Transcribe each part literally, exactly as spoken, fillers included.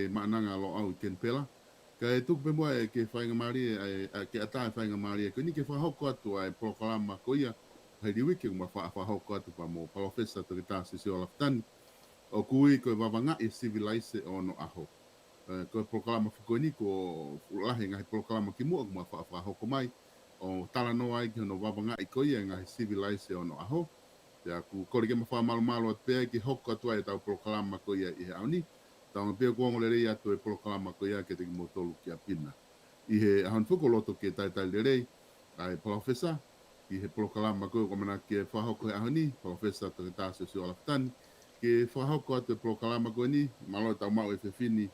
Maʻananga Loʻau ʻi Kenipela. Kae tuku pē muʻa ʻe ke faingamālie, ʻa e, ʻa, ke ʻatā e faingamālie ko eni ke fakahoko atu ʻa e polokalama ko ia, hili uike ʻoku ma fa-, fakahoko atu pea mo Palōfesa Toketā Siosiua Lafitani, ʻoku ui ko e Vavangaʻi e Sivilaise ʻo Onoʻaho. ʻE, ko e polokalama foki ko eni ko e fuʻu lahi e ngaahi polokalama kimuʻa ʻoku ma fa-, fakahoko mai, ʻo talanoa ai ki hono vavangaʻi ko ia e ngaahi sivilaise ʻo Onoʻaho. Pea ʻoku kole ke ma fakamalumalu atu pē ai ke hoko atu ai ʻetau polokalama ko ia ʻi he ʻaho ni. Tau anga pē ʻoku ongo lelei atu e polokalama ko ia kiate kimoutolu kia Pina. ʻI he ʻaho ni foki ʻoku loto ke talitali lelei ʻa e Palōfesa ʻi he polokalama ko ia ʻoku ʻamanaki ke fakahoko he ʻaho ni, Palōfesa Toketā Siosiua Lafitani, ke fakahoko atu e polokalama ko eni. Mālō ʻetau maʻu e efiafi ni,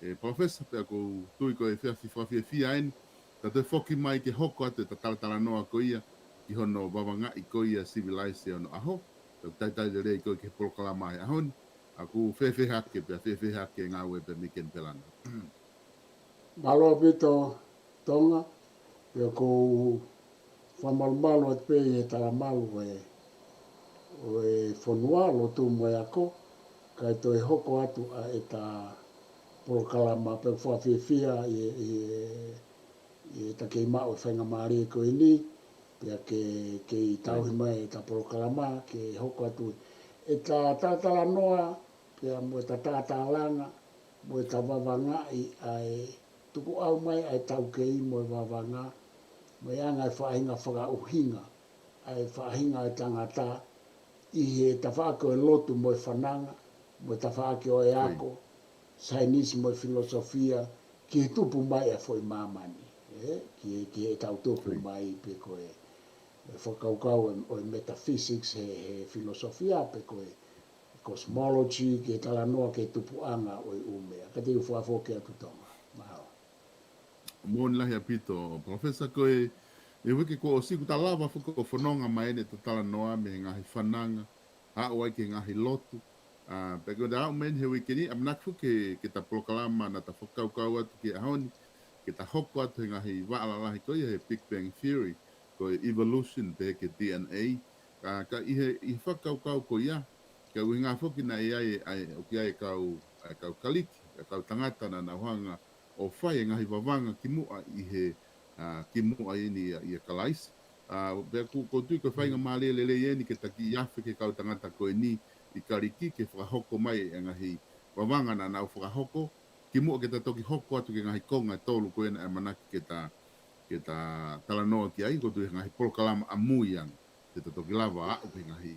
ʻe Palōfesa, pea ʻoku ou tui ko e efiafi fakafiefia eni, ta toe foki mai ke hoko atu ʻeta talatalanoa ko ia ki hono vavangaʻi ko ia sivilaise ʻo Onoʻaho. Pea ʻoku talitali lelei koe ki he polokalama he ʻaho ni. ʻOku fēfē hake, pea fēfē hake e ngāue pē mei Kenipela na? Mālō ʻaupito Tonga, pea ʻoku ou fakamalumalu atu pē ʻi he talamalu ʻo e, ʻo e fonua, lotu mo e ako, kae toe hoko atu ʻa ʻeta polokalama, pea ʻoku ou fakafiefia ʻi, ʻi, ʻi heʻeta kei maʻu e faingamālie ko eni, pea ke, kei tauhi mai ʻeta polokalama, ke hoko atu ʻeta talatalanoa, pea mo ʻeta tātālanga, mo ʻeta vavangaʻi ʻa e tukuʻau mai ʻa e taukei mo e vavanga, mo e anga e faʻahinga fakaʻuhinga ʻa e faʻahinga ʻo e tangata ʻi he tafaʻaki ʻo e lotu mo e fananga, mo e tafaʻaki ʻo e ako, saienisi mo e filosofia, ki he tupu mai ʻa e foʻi māmani, ē? Ki he, ki heʻetau tupu mai pe ko e, e fakakaukau ʻo e, ʻo e metaphysics he, he filosofia pe ko e cosmology, ke talanoa ki he tupuʻanga ʻo e ʻū meʻa. Ka te u fakafoki atu Tonga. Mālō. Moʻoni lahi ʻaupito, Palōfesa, ko e, e uike kuo ʻosi kuo ta lava foki ʻo fononga mai ʻene talanoa mei he ngaahi fananga, aʻu ai ki he ngaahi lotu. ʻA, pea ko ʻeta aʻu mai eni he uike ni, ʻamanaki foki ke, ke ta polokalama naʻa ta fakakaukau atu ki he ʻaho ni, ke ta hoko atu he ngaahi vaʻa lalahi ko ia he Big Bang Theory, ko e evolution pehē ki he D N A. ʻA, ka ʻi he, ʻi he fakakaukau ko ia, ka ʻuhinga foki naʻe ʻi ai, ʻa e, ʻoku ʻi ai e kau, ʻa e kau Kaliki, ʻa e kau tangata naʻa nau hanga ʻo fai e ngaahi vavanga kimuʻa ʻi he, ʻa, kimuʻa eni ʻia, ʻia Kalaisi. ʻA, pea ʻoku, ʻoku ou tui ko e faingamālie lelei eni ke ta kiʻi afe ki he kau tangata ko eni ʻi Kaliki ke fakahoko mai e ngaahi vavanga naʻa nau fakahoko, kimuʻa ke ta toki hoko atu ki he ngaahi konga ʻe tolu ko ena ʻe ʻamanaki ke ta, ke ta talanoa ki ai, ʻoku ou tui he ngaahi polokalama ʻamui ange, ke ta toki lava aʻu ki he ngaahi,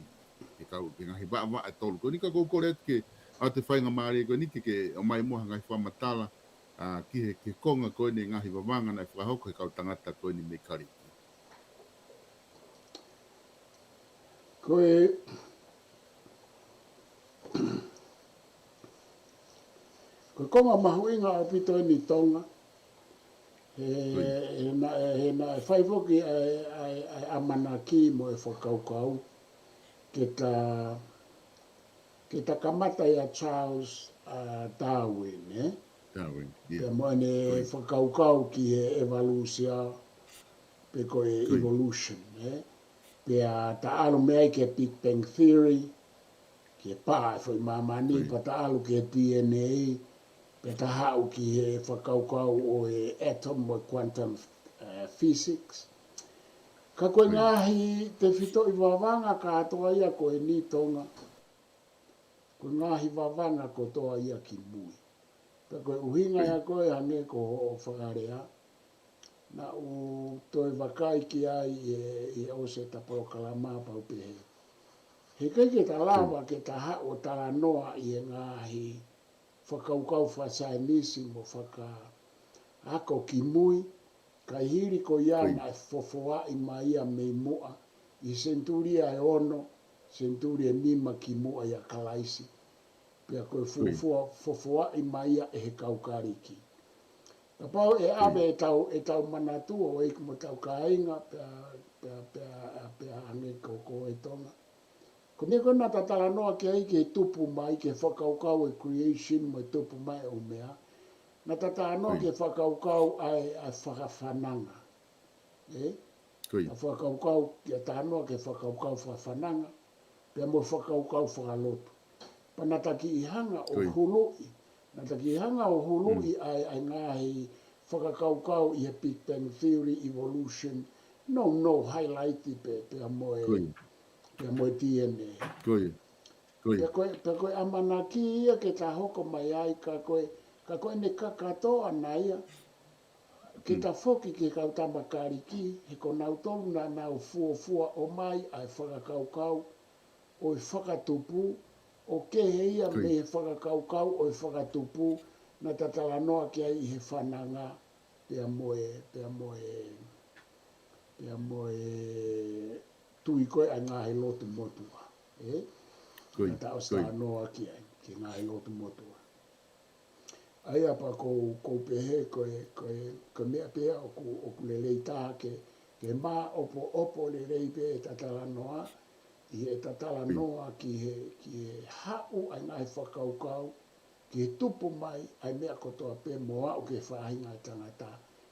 ki he kau, ki he ngaahi vaʻavaʻa ʻe tolu ko eni. Ka ʻoku ou kole atu ke ʻoatu e faingamālie ko eni ke, ke ʻomai muʻa ha ngaahi fakamatala, ʻa, ki he, ki he konga ko eni e ngaahi vavanga naʻe fakahoko he kau tangata ko eni mei Kaliki. Ko e, ko e konga mahuʻinga ʻaupito eni Tonga, he, he naʻe, he naʻe fai foki ʻa e, ʻa e, ʻa e ʻamanaki mo e fakakaukau, ke ta, ke ta kamata ʻia Charles, ʻa, Darwin, ē? Darwin, ʻio. Pea mo ʻene fakakaukau ki he ʻevalūsio, pe ko e evolution, ē? Pea ta ʻalu mei ai ki he Big Bang Theory, ki he pā e foʻi māmani, pea ta ʻalu ki he D N A, pea ta haʻu ki he fakakaukau ʻo e atom mo e quantum, ē, physics. Ka ko e ngaahi tefitoʻi vavanga kātoa ia ko eni Tonga, ko e ngaahi vavanga kotoa ia kimui. Pea ko e ʻuhinga ia ko e hangē ko hoʻo fakalea, naʻa ku toe vakai ki ai ʻi he, ʻi he ʻosi ʻeta polokalama pea u pehē, heʻikai ke ta lava ke ta haʻu ʻo talanoa ʻi he ngaahi fakakaukau fakasaienisi mo fakaako kimui, ka ʻi he hili ko ia naʻe fofoaʻi mai ia mei muʻa, ʻi he senituli ʻe ono, senituli ʻe nima kimuʻa ʻia Kalaisi. Pea ko e fuofua, fofoaʻi mai ia ʻe he kau Kaliki. Kapau ʻe ʻave ʻetau, ʻetau manatu ʻo ʻeiki mo ʻetau kāinga, pea, pea, pea, pea hangē ko, ko e Tonga. Ko e meʻa ko ē naʻa ta talanoa ki ai ki he tupu mai, ki he fakakaukau ʻo e creation mo e tupu mai ʻo e ʻū meʻa. Naʻa ta talanoa ki he fakakaukau ʻa e, ʻa e fakafananga. Ē? Naʻa ta fakakaukau, ʻia talanoa ki he fakakaukau fakafananga, pea mo e fakakaukau fakalotu. Pea naʻa ta kiʻi hanga ʻo huluʻi Naʻa ta kiʻi hanga ʻo huluʻi ʻa e, ʻa e ngaahi fakakaukau ʻi he Big Bang Theory, evolution, nounou highlight pē, pea mo e, pea mo e D N A. Pea ko e, pea ko e ʻamanaki ia ke ta hoko mai ai, ka ko e, ka ko ʻene kakato ʻana ia, ke ta foki ki he kau tama Kalisi, he ko nautolu naʻa nau fuofua ʻomai ʻa e fakakaukau ʻo e fakatupu, ʻo kehe ia mei he fakakaukau ʻo e fakatupu, naʻa ta talanoa ki ai ʻi he fananga, pea mo e, pea mo e, pea mo e tui ko ē ʻa e ngaahi lotu motuʻa. ʻE? Naʻa ta ʻosi talanoa ki ai, ki he ngaahi lotu motuʻa. ʻA ia pea ʻoku ou, ʻoku ou pehē ko e, ko e, ko e meʻa pē ia ʻoku, ʻoku lelei taha ke, ke māʻopoʻopo lelei pē ʻeta talanoa, ʻi heʻeta talanoa ki he, ki he haʻu ʻa e ngaahi fakakaukau, ki he tupu mai ʻa e meʻa kotoa pē mo aʻu ki he faʻahinga ʻo e tangata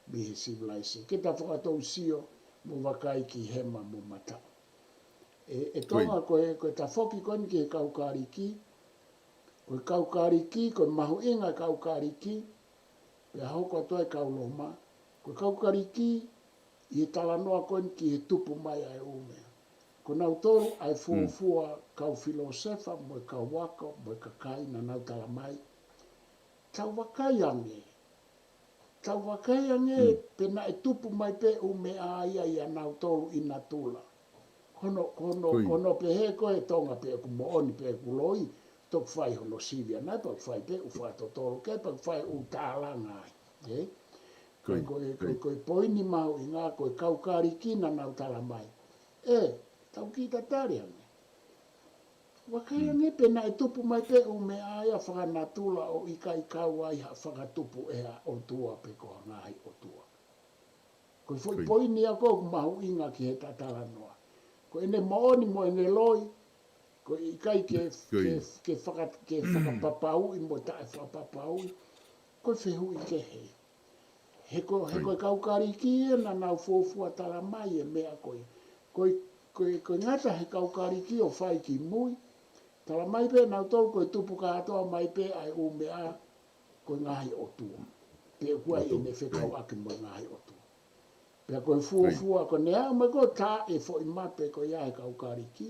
mei he civilization. Ke ta fakatou sio mo vakai ki hema mo mataʻu. ʻE, ʻe Tonga ko e, ko e tafoki ko eni ki he kau Kalisi, ko e kau Kalisi, ko e mahuʻinga e kau Kalisi, pea hoko atu ai kau Loma, ko e kau Kalisi, ʻi he talanoa ko eni ki he tupu mai ʻa e ʻū meʻa. Ko nautolu ʻa e fuofua kau filōsefa, mo e kau ako, mo e kakai naʻa nau tala mai. Tau vakai ange. Tau vakai ange pe naʻe tupu mai pē ʻū meʻa ia ʻia nautolu ʻi natula. Ko hono, ko hono, ko hono pehē ko e Tonga pe ʻoku moʻoni pe ʻoku loi, toki fai hono sivi ʻana pea ʻoku fai pē ʻū fakatotolo, ke pea ʻoku fai ʻū tālanga ai. ʻE? Ko e, ko e, ko e, ko e poini mahuʻinga, ko e kau Kalisi naʻa nau tala mai. ʻE, tau kiʻi tatali ange. Vakai ange pe naʻe tupu mai pē ʻū meʻa ia fakanatula ʻo ʻikai kau ai ha fakatupu ʻe ha ʻotua pe ko ha ngaahi ʻotua. Ko e foʻi poini ia ko ē ʻoku mahuʻinga ki heʻeta talanoa. Ko ʻene moʻoni mo ʻene loi, ko e ʻikai ke, ke, ke faka-, ke fakapapauʻi mo taʻe fakapapauʻi, ko e fehuʻi kehe. He ko, he ko e kau Kalisi ia naʻa nau fuofua tala mai e meʻa ko ē. Ko e, ko e, ko e ngata he kau Kalisi ʻo fai ki mui. Tala mai pē nautolu ko e tupu kātoa mai pē ʻa e ʻū meʻa ko e ngaahi ʻotua. Pe ʻoku ʻi ai ʻene fekauʻaki mo e ngaahi ʻotua. Pea ko e fuofua ko ʻene aʻu mai ko ē ʻo tā e foʻi mape ko ia he kau Kalisi.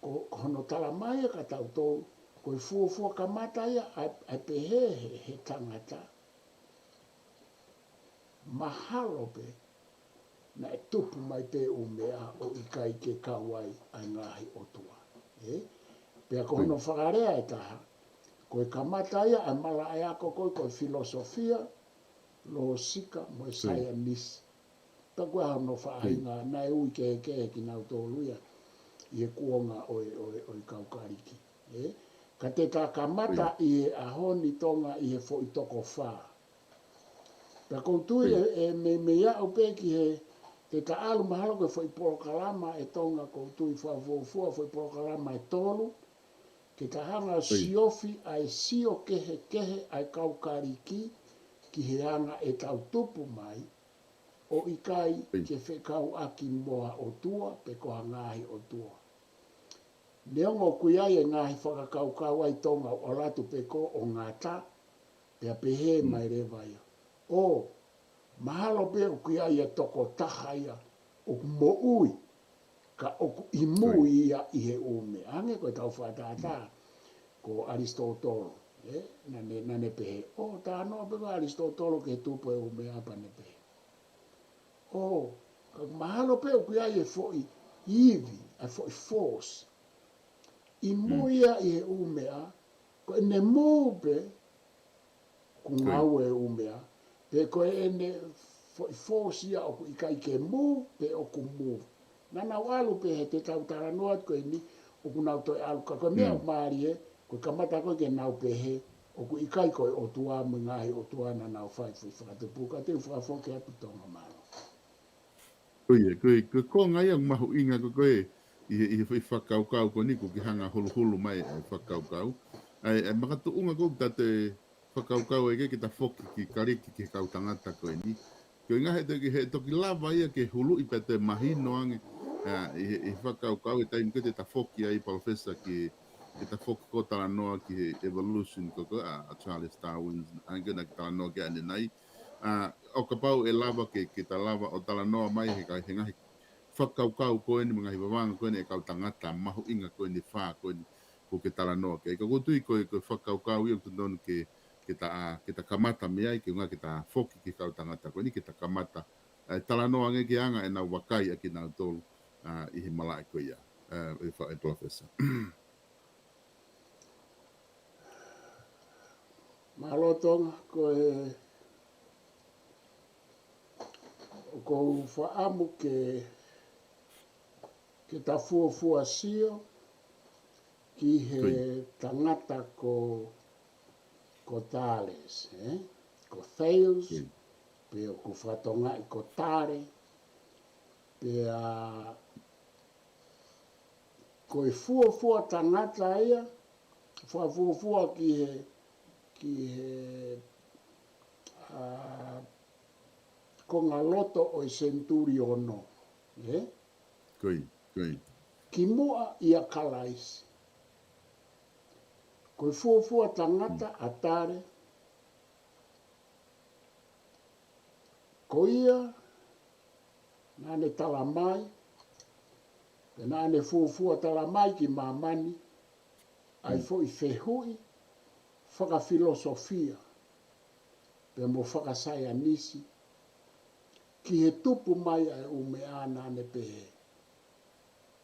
Ko, ko hono tala mai ia kia tautolu, ko e fuofua kamata ia ʻa e, ʻa e pehē he, he tangata. Mahalo pē, naʻe tupu mai pē ʻū meʻa ʻo ʻikai ke kau ai ʻa e ngaahi ʻotua. ʻE? Pea ko hono fakalea ʻe taha, ko e kamata ia ʻa e malaʻe ako ko ē, ko e filosofia, lōsika, mo e saienisi. Pea ko e hā hono faʻahinga, naʻe ui kehekehe kinautolu ia ʻi he kuonga ʻo e, ʻo e, ʻo e kau Kalisi. ʻE? Ka te ta kamata ʻi he ʻaho ni Tonga ʻi he foʻi toko fā. Pea ʻoku ou tui ʻe, ʻe meimei aʻu pē ki he, te ta ʻalu mahalo ko e foʻi polokalama ʻe Tonga ʻoku ou tui fakafuofua, foʻi polokalama ʻe tolu, ke ta hanga ʻo siofi ʻa e sio kehekehe ʻa e kau Kalisi ki he anga ʻetau tupu mai, ʻo ʻikai ke fekauʻaki mo ha ʻotua, pe ko ha ngaahi ʻotua. Neongo ʻoku ʻi ai e ngaahi fakakaukau ʻa e Tonga ʻoku ʻalu atu pē ko ē ʻo ngata, pea pehē mai leva ia. ʻO, mahalo pē ʻoku ʻi ai e tokotaha ia ʻoku moʻui, ka ʻoku ʻi mui ia ʻi he ʻū meʻa. Hangē ko ʻetau fakatātā, ko ʻAlisitōtolo, ʻe? Naʻa ne, naʻa ne pehē. ʻO, talanoa pē ko ē ʻAlisitōtolo ki he tupu e ʻū meʻa pea ne pehē. ʻO, ka mahalo pē ʻoku ʻi ai e foʻi ivi, ʻa e foʻi force. ʻI mui ia ʻi he ʻū meʻa, ko ʻene move pē, ʻoku ngāue e ʻū meʻa, pe ko ʻene foʻi force ia ʻoku ʻikai ke move, pe ʻoku move. Naʻa nau ʻalu pē he te tau talanoa atu ko eni, ʻoku nau toe ʻalu ka ko e meʻa ʻoku mālie, ko e kamata ko ē ke nau pehē, ʻoku ʻikai ko e ʻotua mo e ngaahi ʻotua naʻa nau fai foʻi fakatupu, ka te u fakafoki atu Tonga, mālō. Ko ia, ko e, ko e konga ia ʻoku mahuʻinga ko ē, ʻi he, ʻi he foʻi fakakaukau ko eni ʻoku ke hanga huluhulu mai e fakakaukau. ʻA e, ʻa e makatuʻunga ko ē ʻoku ta toe fakakaukau ai ke, ke ta foki ki Kalisi ki he kau tangata ko eni. Ko e ngaahi he toki, he toki lava ia ke huluʻi pea toe mahino ange, ʻa, ʻi he, ʻi he fakakaukau he taimi ko ē te ta foki ai Palōfesa ki, ke ta foki ko e talanoa ki he evolution ko ko ʻa, ʻa Charles Darwin, ʻa ia ko ē naʻa ke talanoa ki ai ʻanenai. ʻA, ʻo kapau ʻe lava ke, ke ta lava ʻo talanoa mai he ngaahi, he ngaahi fakakaukau ko eni, mo e ngaahi vavanga ko eni ʻa e kau tangata mahuʻinga ko eni fā ko eni ʻoku ke talanoa ki ai. Ka ʻoku ou tui ko e, ko e fakakaukau ia ʻoku totonu ke, ke ta, ʻa, ke ta kamata mei ai, ke ʻuhinga ke ta foki ki he kau tangata ko eni, ke ta kamata, ʻa, talanoa ange ki he anga ʻenau vakai ʻa kinautolu, ʻa, ʻi he malaʻe ko ia, ʻa, ʻe fa-, ʻe Professor. Mālō Tonga, ko e, ʻoku ou fakaʻamu ke, ke ta fuofua sio ki he Ko ia. tangata ko, ko Thales, ē? Ko Thales, Ko ia. pe ʻoku fakatongaʻi ko Tale, pea ko e fuofua tangata ia, fakafuofua ki he, ki he, ʻa, konga loto ʻo e senituli ono, ē? Ko ia, ko ia. Kimuʻa ʻia Kalaisi. Ko e fuofua tangata ʻa Tale, ko ia naʻa ne tala mai, pea naʻa ne fuofua tala mai ki māmani, ʻa e Mm. foʻi fehuʻi, fakafilosofia, pea mo fakasaienisi, ki he tupu mai ʻa e ʻū meʻa naʻa ne pehē.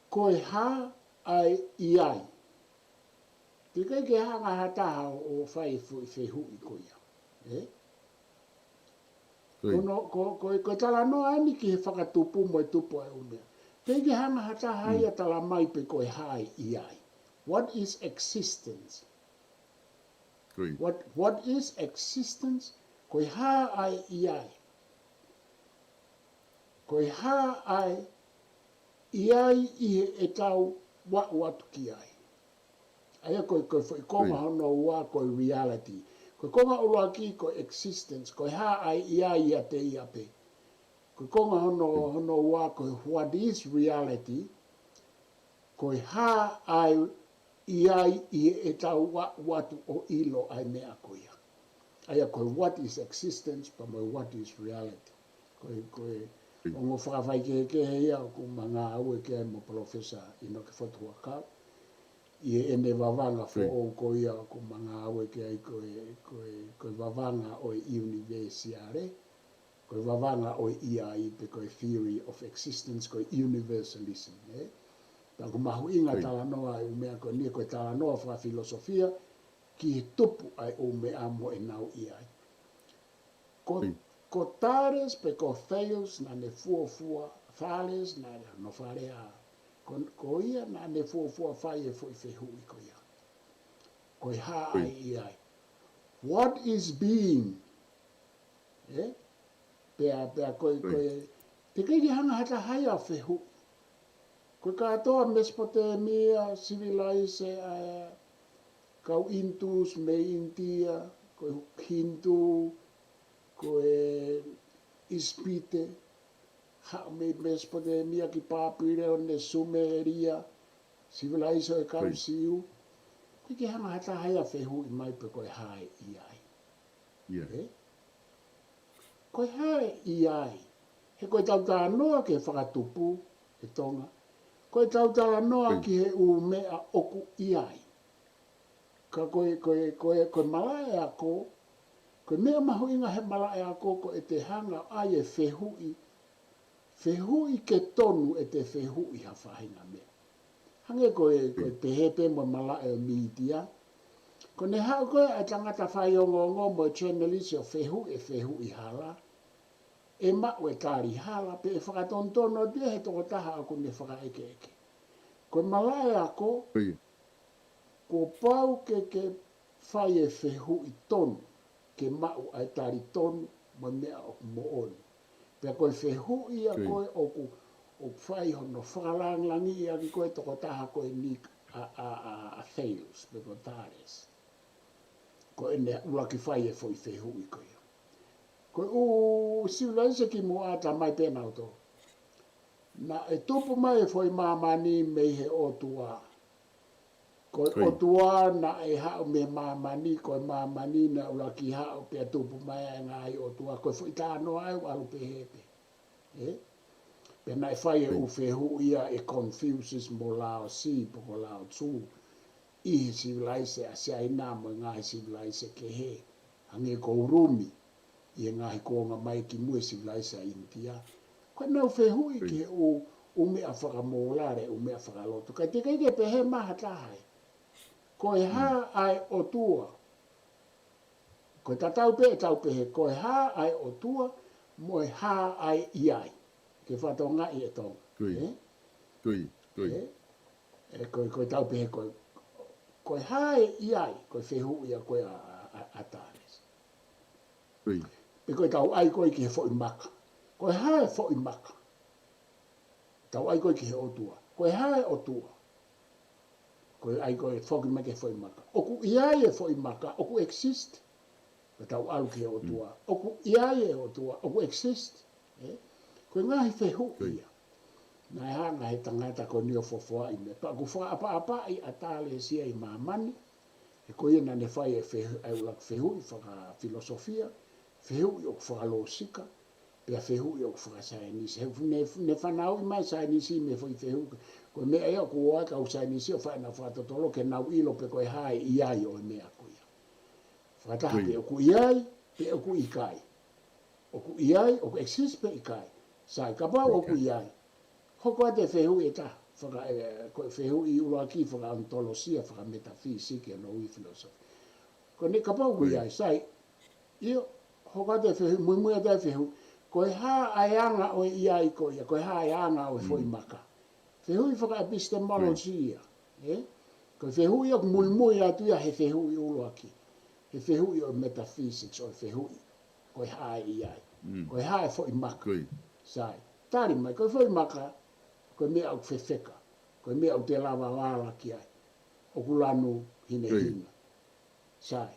Ko e hā ʻa e ʻi ai? Teʻeki ke hanga ha taha ʻo, ʻo fai e foʻi fehuʻi ko ia. Ē? Ko ia. Ko no, ko, ko, ko e talanoa eni ki he fakatupu mo e tupu ʻa e ʻū meʻa. Teʻeki ke hanga ha taha Mm. ia tala mai pe ko e hā ʻa e ʻi ai. What is existence? Ko ia. What, what is existence? Ko e hā ʻa e ʻi ai? Ko e hā ʻa e ʻi ai ʻi heʻetau aʻu atu ki ai? ʻA ia ko e, ko e foʻi konga Ko ia. hono ua ko e reality. Ko e konga ʻuluaki ko e existence. Ko e hā ʻa e ʻi ai ʻiate ia pē. Ko e konga hono, Ko ia. hono ua ko e what is reality. Ko e hā ʻa e ʻi ai ʻi heʻetau aʻu atu ʻo ʻilo ʻa e meʻa ko ia. ʻA ia ko e what is existence, pea mo e what is reality. Ko e, ko e Mm. ongo fakafaikehekehe ia ʻoku ma ngāue ki ai mo Professor ʻInoke Fotu Huʻakau. ʻI heʻene vavanga Mm. foʻou ko ia ʻoku ma ngāue ki ai ko e, ko e, ko e vavanga ʻo e ʻunivēsiale. Ko e vavanga ʻo e ʻi ai pe ko e theory of existence, ko e universalism, ē? Pea ʻoku mahuʻinga Ko ia. talanoa ʻa e ʻū meʻa ko eni, ko e talanoa fakafilosofia ki he tupu ʻa e ʻū meʻa mo ʻenau ʻi ai. Ko, Ko ia. ko Thales pe ko Thales, naʻa ne fuofua, Thales, naʻa ne nofo ʻa, ko, ko ia naʻa ne fuofua fai e foʻi fehuʻi ko ia. Ko e hā Ko ia. ʻa e ʻi ai? What is being? Ē? Pea, pea ko e, Ko ko ia. e, teʻeki ke hanga ha taha ia ʻo fehuʻi. Ko e kātoa Mesopotamia, civilise ʻa e kau Indus mei ʻInitia, ko e Hindu, ko e ʻIsipite, haʻu mei Mesopotamia ki Pāpilone, Sumelia, civilise ʻo e kau Ko ia. Siu. Teʻeki ke hanga ha taha ia ʻo fehuʻi mai pe ko e hā ʻa e ʻi ai. ʻI ai. Ē? Ko e hā ʻa e ʻi ai? He ko ʻetau talanoa ki he fakatupu ʻe Tonga. Ko ʻetau talanoa Mm. ki he ʻū meʻa ʻoku ʻi ai. Ka ko e, ko e, ko e, ko e malaʻe ako, ko e meʻa mahuʻinga he malaʻe ako, ko ʻete hanga ʻo ʻai e fehuʻi, fehuʻi ke tonu ʻete fehuʻi ha faʻahinga meʻa. Hangē ko e, ko e Mm. pehē pē mo e malaʻe ʻo e mītia. Ko ʻene haʻu ko ē ʻa e tangata faiongoongo mo e journalist ʻo fehuʻi e fehuʻi hala, ʻe maʻu e tali hala, pe ʻe fakatonutonu atu ia he tokotaha ʻoku ne fakaʻekeʻeke. Ko e malaʻe ako, Ko ia. kuo pau ke, ke fai e fehuʻi tonu, ke maʻu ʻa e tali tonu mo e meʻa ʻoku moʻoni. Pea ko e fehuʻi ia Ko ia. ko ē ʻoku, ʻoku fai hono fakalāngilangiʻi ʻaki ko ē tokotaha ko eni ʻa, ʻa, ʻa, ʻa Thales, pe ko Thales. Ko ʻene ʻuluaki fai e foʻi fehuʻi ko ia. Ko e ʻū civilise kimuʻa ʻa e tamai pē nautolu. Naʻe tupu mai e foʻi māmani mei he ʻOtua. Ko e ʻOtua naʻe haʻu mei māmani, ko e māmani naʻe ʻuluaki haʻu pea tupu mai ai e ngaahi ʻotua, ko e foʻi talanoa ʻoku ʻalu pehē pē. Ē? Pea naʻe fai e ʻū fehuʻi ia ʻe Confucius mo Lao Tzu, pe ko Lao Tzu, ʻi he sivilaise ʻa Siaina mo e ngaahi sivilaise kehe, hangē ko Rumi, ʻi he ngaahi kuonga mai kimui e sivilaise ʻa ʻInitia. Ko ʻenau fehuʻi ki he ʻū, ʻū meʻa fakamōlale, ʻū meʻa fakalotu. Kae teʻeki ke pehē mai ha taha ē. Ko e hā ʻa e ʻOtua? Ko e tatau pē ʻetau pehē, ko e hā ʻa e ʻOtua, mo e hā ʻa e ʻi ai. Ke fakatokangaʻi e Tonga. Ē? Ē, ē, ko, ko ʻetau pehē, ko, ko e hā e ʻi ai, ko e fehuʻi ia ko ē ʻa, ʻa, ʻa, ʻa Talesi. Pe ko ʻetau ʻai ko ē ki he foʻi maka. Ko e hā e foʻi maka? Tau ʻai ko ē ki he ʻOtua. Ko e hā e ʻOtua? Ko e ʻai ko ē foki mai ki he foʻi maka. ʻOku ʻi ai e foʻi maka, ʻoku exist. Pea tau ʻalu ki he ʻOtua. ʻOku ʻi ai e ʻOtua, ʻoku exist. Ē? Ko e ngaahi fehuʻi ia. Naʻe hanga he tangata ko eni ʻo fofoaʻi meʻa. Pea ʻoku fakaʻapaʻapaʻi ʻa Talesi ia ʻi māmani. He ko ia naʻa ne fai e fehu-, e ʻuluaki fehuʻi fakafilosofia, fehuʻi ʻoku fakalōsika, pea fehuʻi ʻoku fakasaienisi. He ne, ne fanauʻi mai saienisi mei he foʻi fehuʻi. Ko e meʻa ia ʻoku ʻoua e kau saienisi ʻo fai ʻenau fakatotolo ke nau ʻilo pe ko e hā e ʻi ai ʻo e meʻa ko ia. Fakataha pe ʻoku ʻi ai, pe ʻoku ʻikai. ʻOku ʻi ai, ʻoku exist pe ʻikai. Sai, kapau ʻoku ʻi ai. Hoko atu e fehuʻi ʻe taha, faka-, ē, ko e fehuʻi ʻuluaki fakaʻonitolosia, fakametafisiki, ʻo ui filosofia. Ko eni kapau ʻoku ʻi ai, sai, ʻio, hoko atu e fehuʻi, muimui atu e fehuʻi, ko e hā ʻa e anga ʻo e ʻi ai ko ia, ko e hā e anga ʻo e foʻi maka. Fehuʻi fakaepistemology ia, ē? Ko e fehuʻi ʻoku muimui atu ia he fehuʻi ʻuluaki. He fehuʻi ʻo e metaphysics, ʻo e fehuʻi. Ko e hā e ʻi ai. Ko e hā e foʻi maka. Sai. Tali mai, ko e foʻi maka, ko e meʻa ʻoku fefeka. Ko e meʻa ʻoku te lava ʻo ala ki ai. ʻOku lanu hinehina. Sai.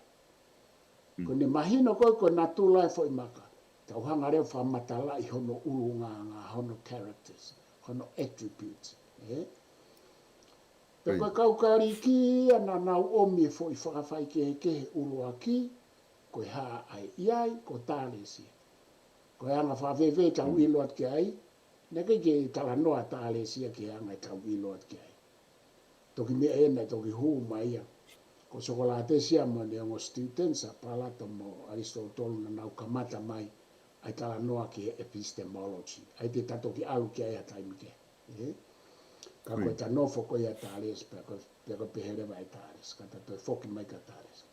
Ko ʻene mahino ko ē, ko e natula e foʻi maka. Tau hanga leva ʻo fakamatalaʻi hono ʻulungaanga, hono characters, hono attributes. Ē? Pea ko e kau Kalisi ia naʻa nau ʻomi e foʻi fakafaikehekehe ʻuluaki, ko e hā ʻa e ʻi ai, ko Talesi ia. Ko e anga fēfē ʻetau ʻilo atu ki ai, naʻe ʻikai ke talanoa ʻa Talesi ia ki he anga ʻetau ʻilo atu ki ai. Toki meʻa ena, toki hū mai ia. Ko Sokolatesi ia mo ʻene ongo students ʻa Palato mo ʻAlisitotolo naʻa nau kamata mai ʻa e talanoa ki he epistemology. ʻA ia te ta toki ʻalu ki ai ha taimi kehe. Ē? Ka ko ʻeta nofo ko ia ʻa Talesi, pea ko, pea ko e pehē leva ʻe Talesi, ka ta toe foki mai kia Talesi.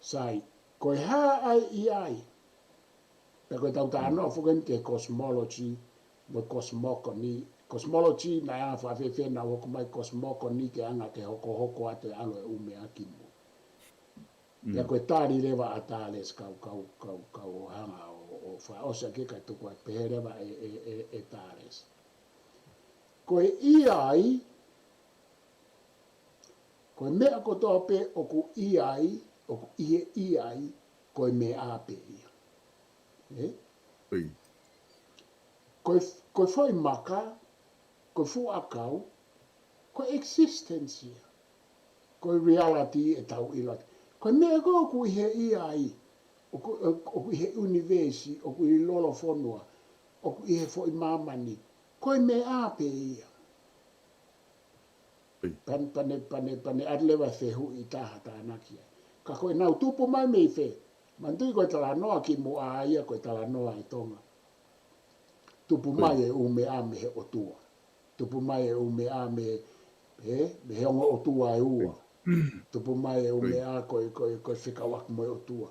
Sai, ko e hā ʻa e ʻi ai. Pea ko ʻetau talanoa foki eni ki he cosmology, mo e cosmogony. Cosmology, naʻe anga fēfē ʻenau hoko mai cosmogony ki he anga ke hokohoko atu e ʻalu e ʻū meʻa ki muʻa. Pea ko e tali leva ʻa Talesi kau, kau, kau, kau ʻo hanga ʻo, ʻo fakaʻosi ʻaki kae tuku ai pehē leva ʻe, ʻe, ʻe, ʻe Talesi. Ko e ʻi ai, ko e meʻa kotoa pē ʻoku ʻi ai, ʻoku ʻi he ʻi ai, ko e meʻa pē ia. Ē? Ko e, ko e foʻi maka, ko e fuʻu ʻakau, ko e existence ia. Ko e reality ʻetau ʻilo atu. Ko e meʻa ko ē ʻoku ʻi he ʻi ai, ʻoku, ʻoku ʻi he ʻunivēsi, ʻoku ʻi lolofonua, ʻoku ʻi he foʻi māmani, ko e meʻa pē ia. Pane, pane, pane, pane atu leva e fehuʻi ʻe taha tānaki ai. Ka ko ʻenau tupu mai mei fē? Manatuʻi ko e talanoa kimuʻa ia ko e talanoa ʻi Tonga. Tupu mai e ʻū meʻa mei he ʻOtua. Tupu mai e ʻū meʻa mei, ē, mei he ongo ʻotua ʻe ua. Tupu mai e ʻū meʻa ko e, ko e, ko e fekauʻaki mo e ʻOtua.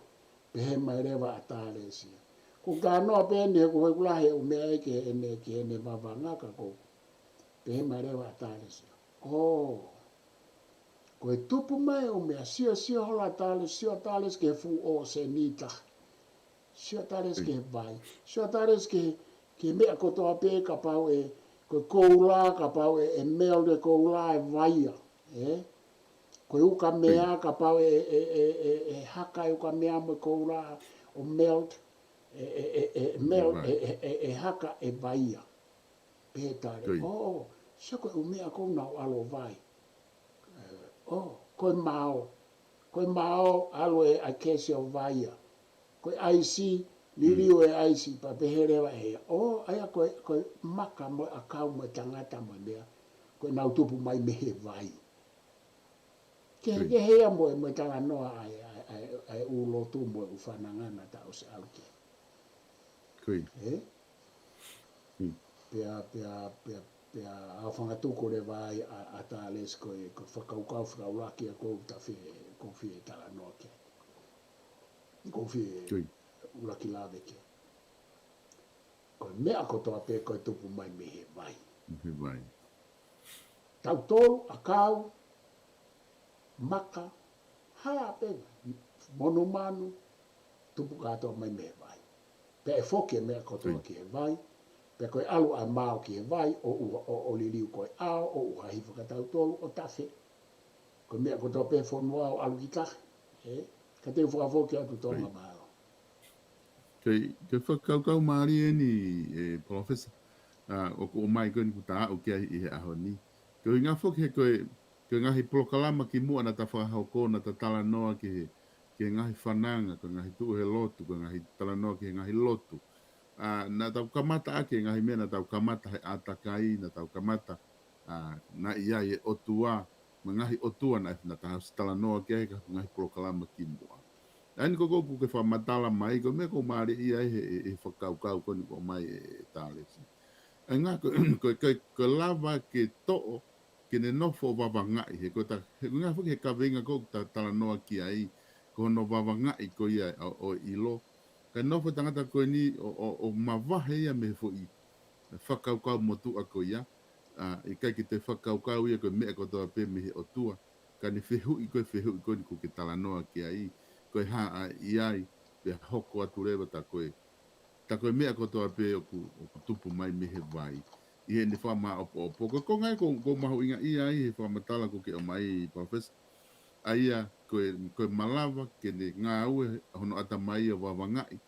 Pehē mai leva ʻa Talesi ia. Ko e talanoa pē eni he ko e ʻoku lahi e ʻū meʻa ia ki heʻene, ki heʻene vavanga ka ko e pehē mai leva ʻa Talesi ia. ʻŌ. Ko e tupu mai e ʻū meʻa, sio, sio holo ʻa Talesi, sio ʻa Talesi ki he fuʻu ʻōseni ʻe taha. Sio ʻa Talesi ki he vai. Sio ʻa Talesi ki he, ki he meʻa kotoa pē kapau ʻe, ko e koula, kapau ʻe, ʻe melt e koula ʻe vai ia. Ē? Ko e ukamea, kapau ʻe, ʻe, ʻe, ʻe, ʻe haka e ukamea mo e koula, ʻo melt, ʻe, ʻe, ʻe, ʻe melt, ʻe, ʻe, ʻe, ʻe haka ʻe vai ia. Pehē ʻe Talesi. ʻŌ, sio ko e ʻū meʻa ko ē ʻoku nau ʻalu ʻo vai. ʻO, ko e mao. Ko e mao, ʻalu e ʻai kesi ʻo vai ia. Ko e ʻaisi, liliu e ʻaisi, pea pehē leva ʻe ia. ʻO, ʻa ia ko e, ko e maka mo e ʻakau mo e tangata mo e meʻa. Ko ʻenau tupu mai mei he vai. Ke, ke hea mo e, mo e talanoa ʻa e, ʻa e, ʻa e, ʻa e ʻū lotu mo e ʻū fananga naʻa tau ʻosi ʻalu ki ai. Ē? Pea, pea, pea, pea ʻaofangatuku leva ai ʻa, ʻa Talesi ko e, ko e fakakaukau fakaʻuluaki ʻa ʻoku ou fie, ʻoku ou fie talanoa ki ai. ʻOku ou fie ʻuluaki lave ki ai. Ko e meʻa kotoa pē ko e tupu mai mei he vai. Mei he vai. Tautolu, ʻakau, maka, hā pē, monumanu, tupu kātoa mai mei he vai. Pea ʻe foki e meʻa kotoa ki he vai, pea ko e ʻalu ʻa e mao ki he vai, ʻo ʻuha, ʻo, ʻo liliu ko e ʻao, ʻo ʻuha hifo kia tautolu, ʻo tafe. Ko e meʻa kotoa pē fonua ʻo ʻalu ki tahi. Ē? Ka te u fakafoki atu Tonga, mālō. Ko e, ko e fakakaukau mālie eni, ē, Palōfesa, ʻa, ʻoku ʻomai ko eni kuo ta aʻu ki ai ʻi he ʻaho ni. Ko e ʻuhinga foki he ko e, ko e ngaahi polokalama kimuʻa naʻa ta fakahoko, naʻa ta talanoa ki he, ki he ngaahi fananga, ko e ngaahi tuʻu he lotu, ko e ngaahi talanoa ki he ngaahi lotu. ʻA, naʻa tau kamata ʻaki e ngaahi meʻa, naʻa tau kamata he ʻātakai, naʻa tau kamata, ʻa, naʻe ʻi ai e ʻOtua, mo e ngaahi ʻotua naʻe, naʻa ta ʻosi talanoa ki ai he ngaahi polokalama kimuʻa. ʻA eni ko ē ʻoku ke fakamatala mai, ko e meʻa ʻoku mālie ai he, he, he fakakaukau ko eni ʻoku ʻomai ʻe, ʻe Talesi. ʻA ia ko, ko, ko, ko e lava ke toʻo, ke ne nofo ʻo vavangaʻi, he ko e ta, he ko e ʻuhinga foki he kaveinga ko ē ʻoku ta talanoa ki ai, ko hono vavangaʻi ko ia ʻo, ʻo ʻilo. Ka nofo e tangata ko eni ʻo, ʻo, ʻo mavahe ia mei he foʻi fakakaukau motuʻa ko ia, ʻa, ʻikai ke toe fakakaukau ia ko e meʻa kotoa pē mei he ʻOtua. Ka ne fehuʻi ko e fehuʻi ko eni ʻoku ke talanoa ki ai, ko e hā ʻa e ʻi ai, pea hoko atu leva ta ko e, ta ko e meʻa kotoa pē ʻoku, ʻoku tupu mai mei he vai. ʻI heʻene fakamāʻopoʻopo. Ko e konga ia ʻoku, ʻoku mahuʻinga ia ai he fakamatala ʻoku ke ʻomai, Palōfesa. ʻA ia, ko e, ko e malava ke ne ngāue hono ʻatamai ʻo vavangaʻi.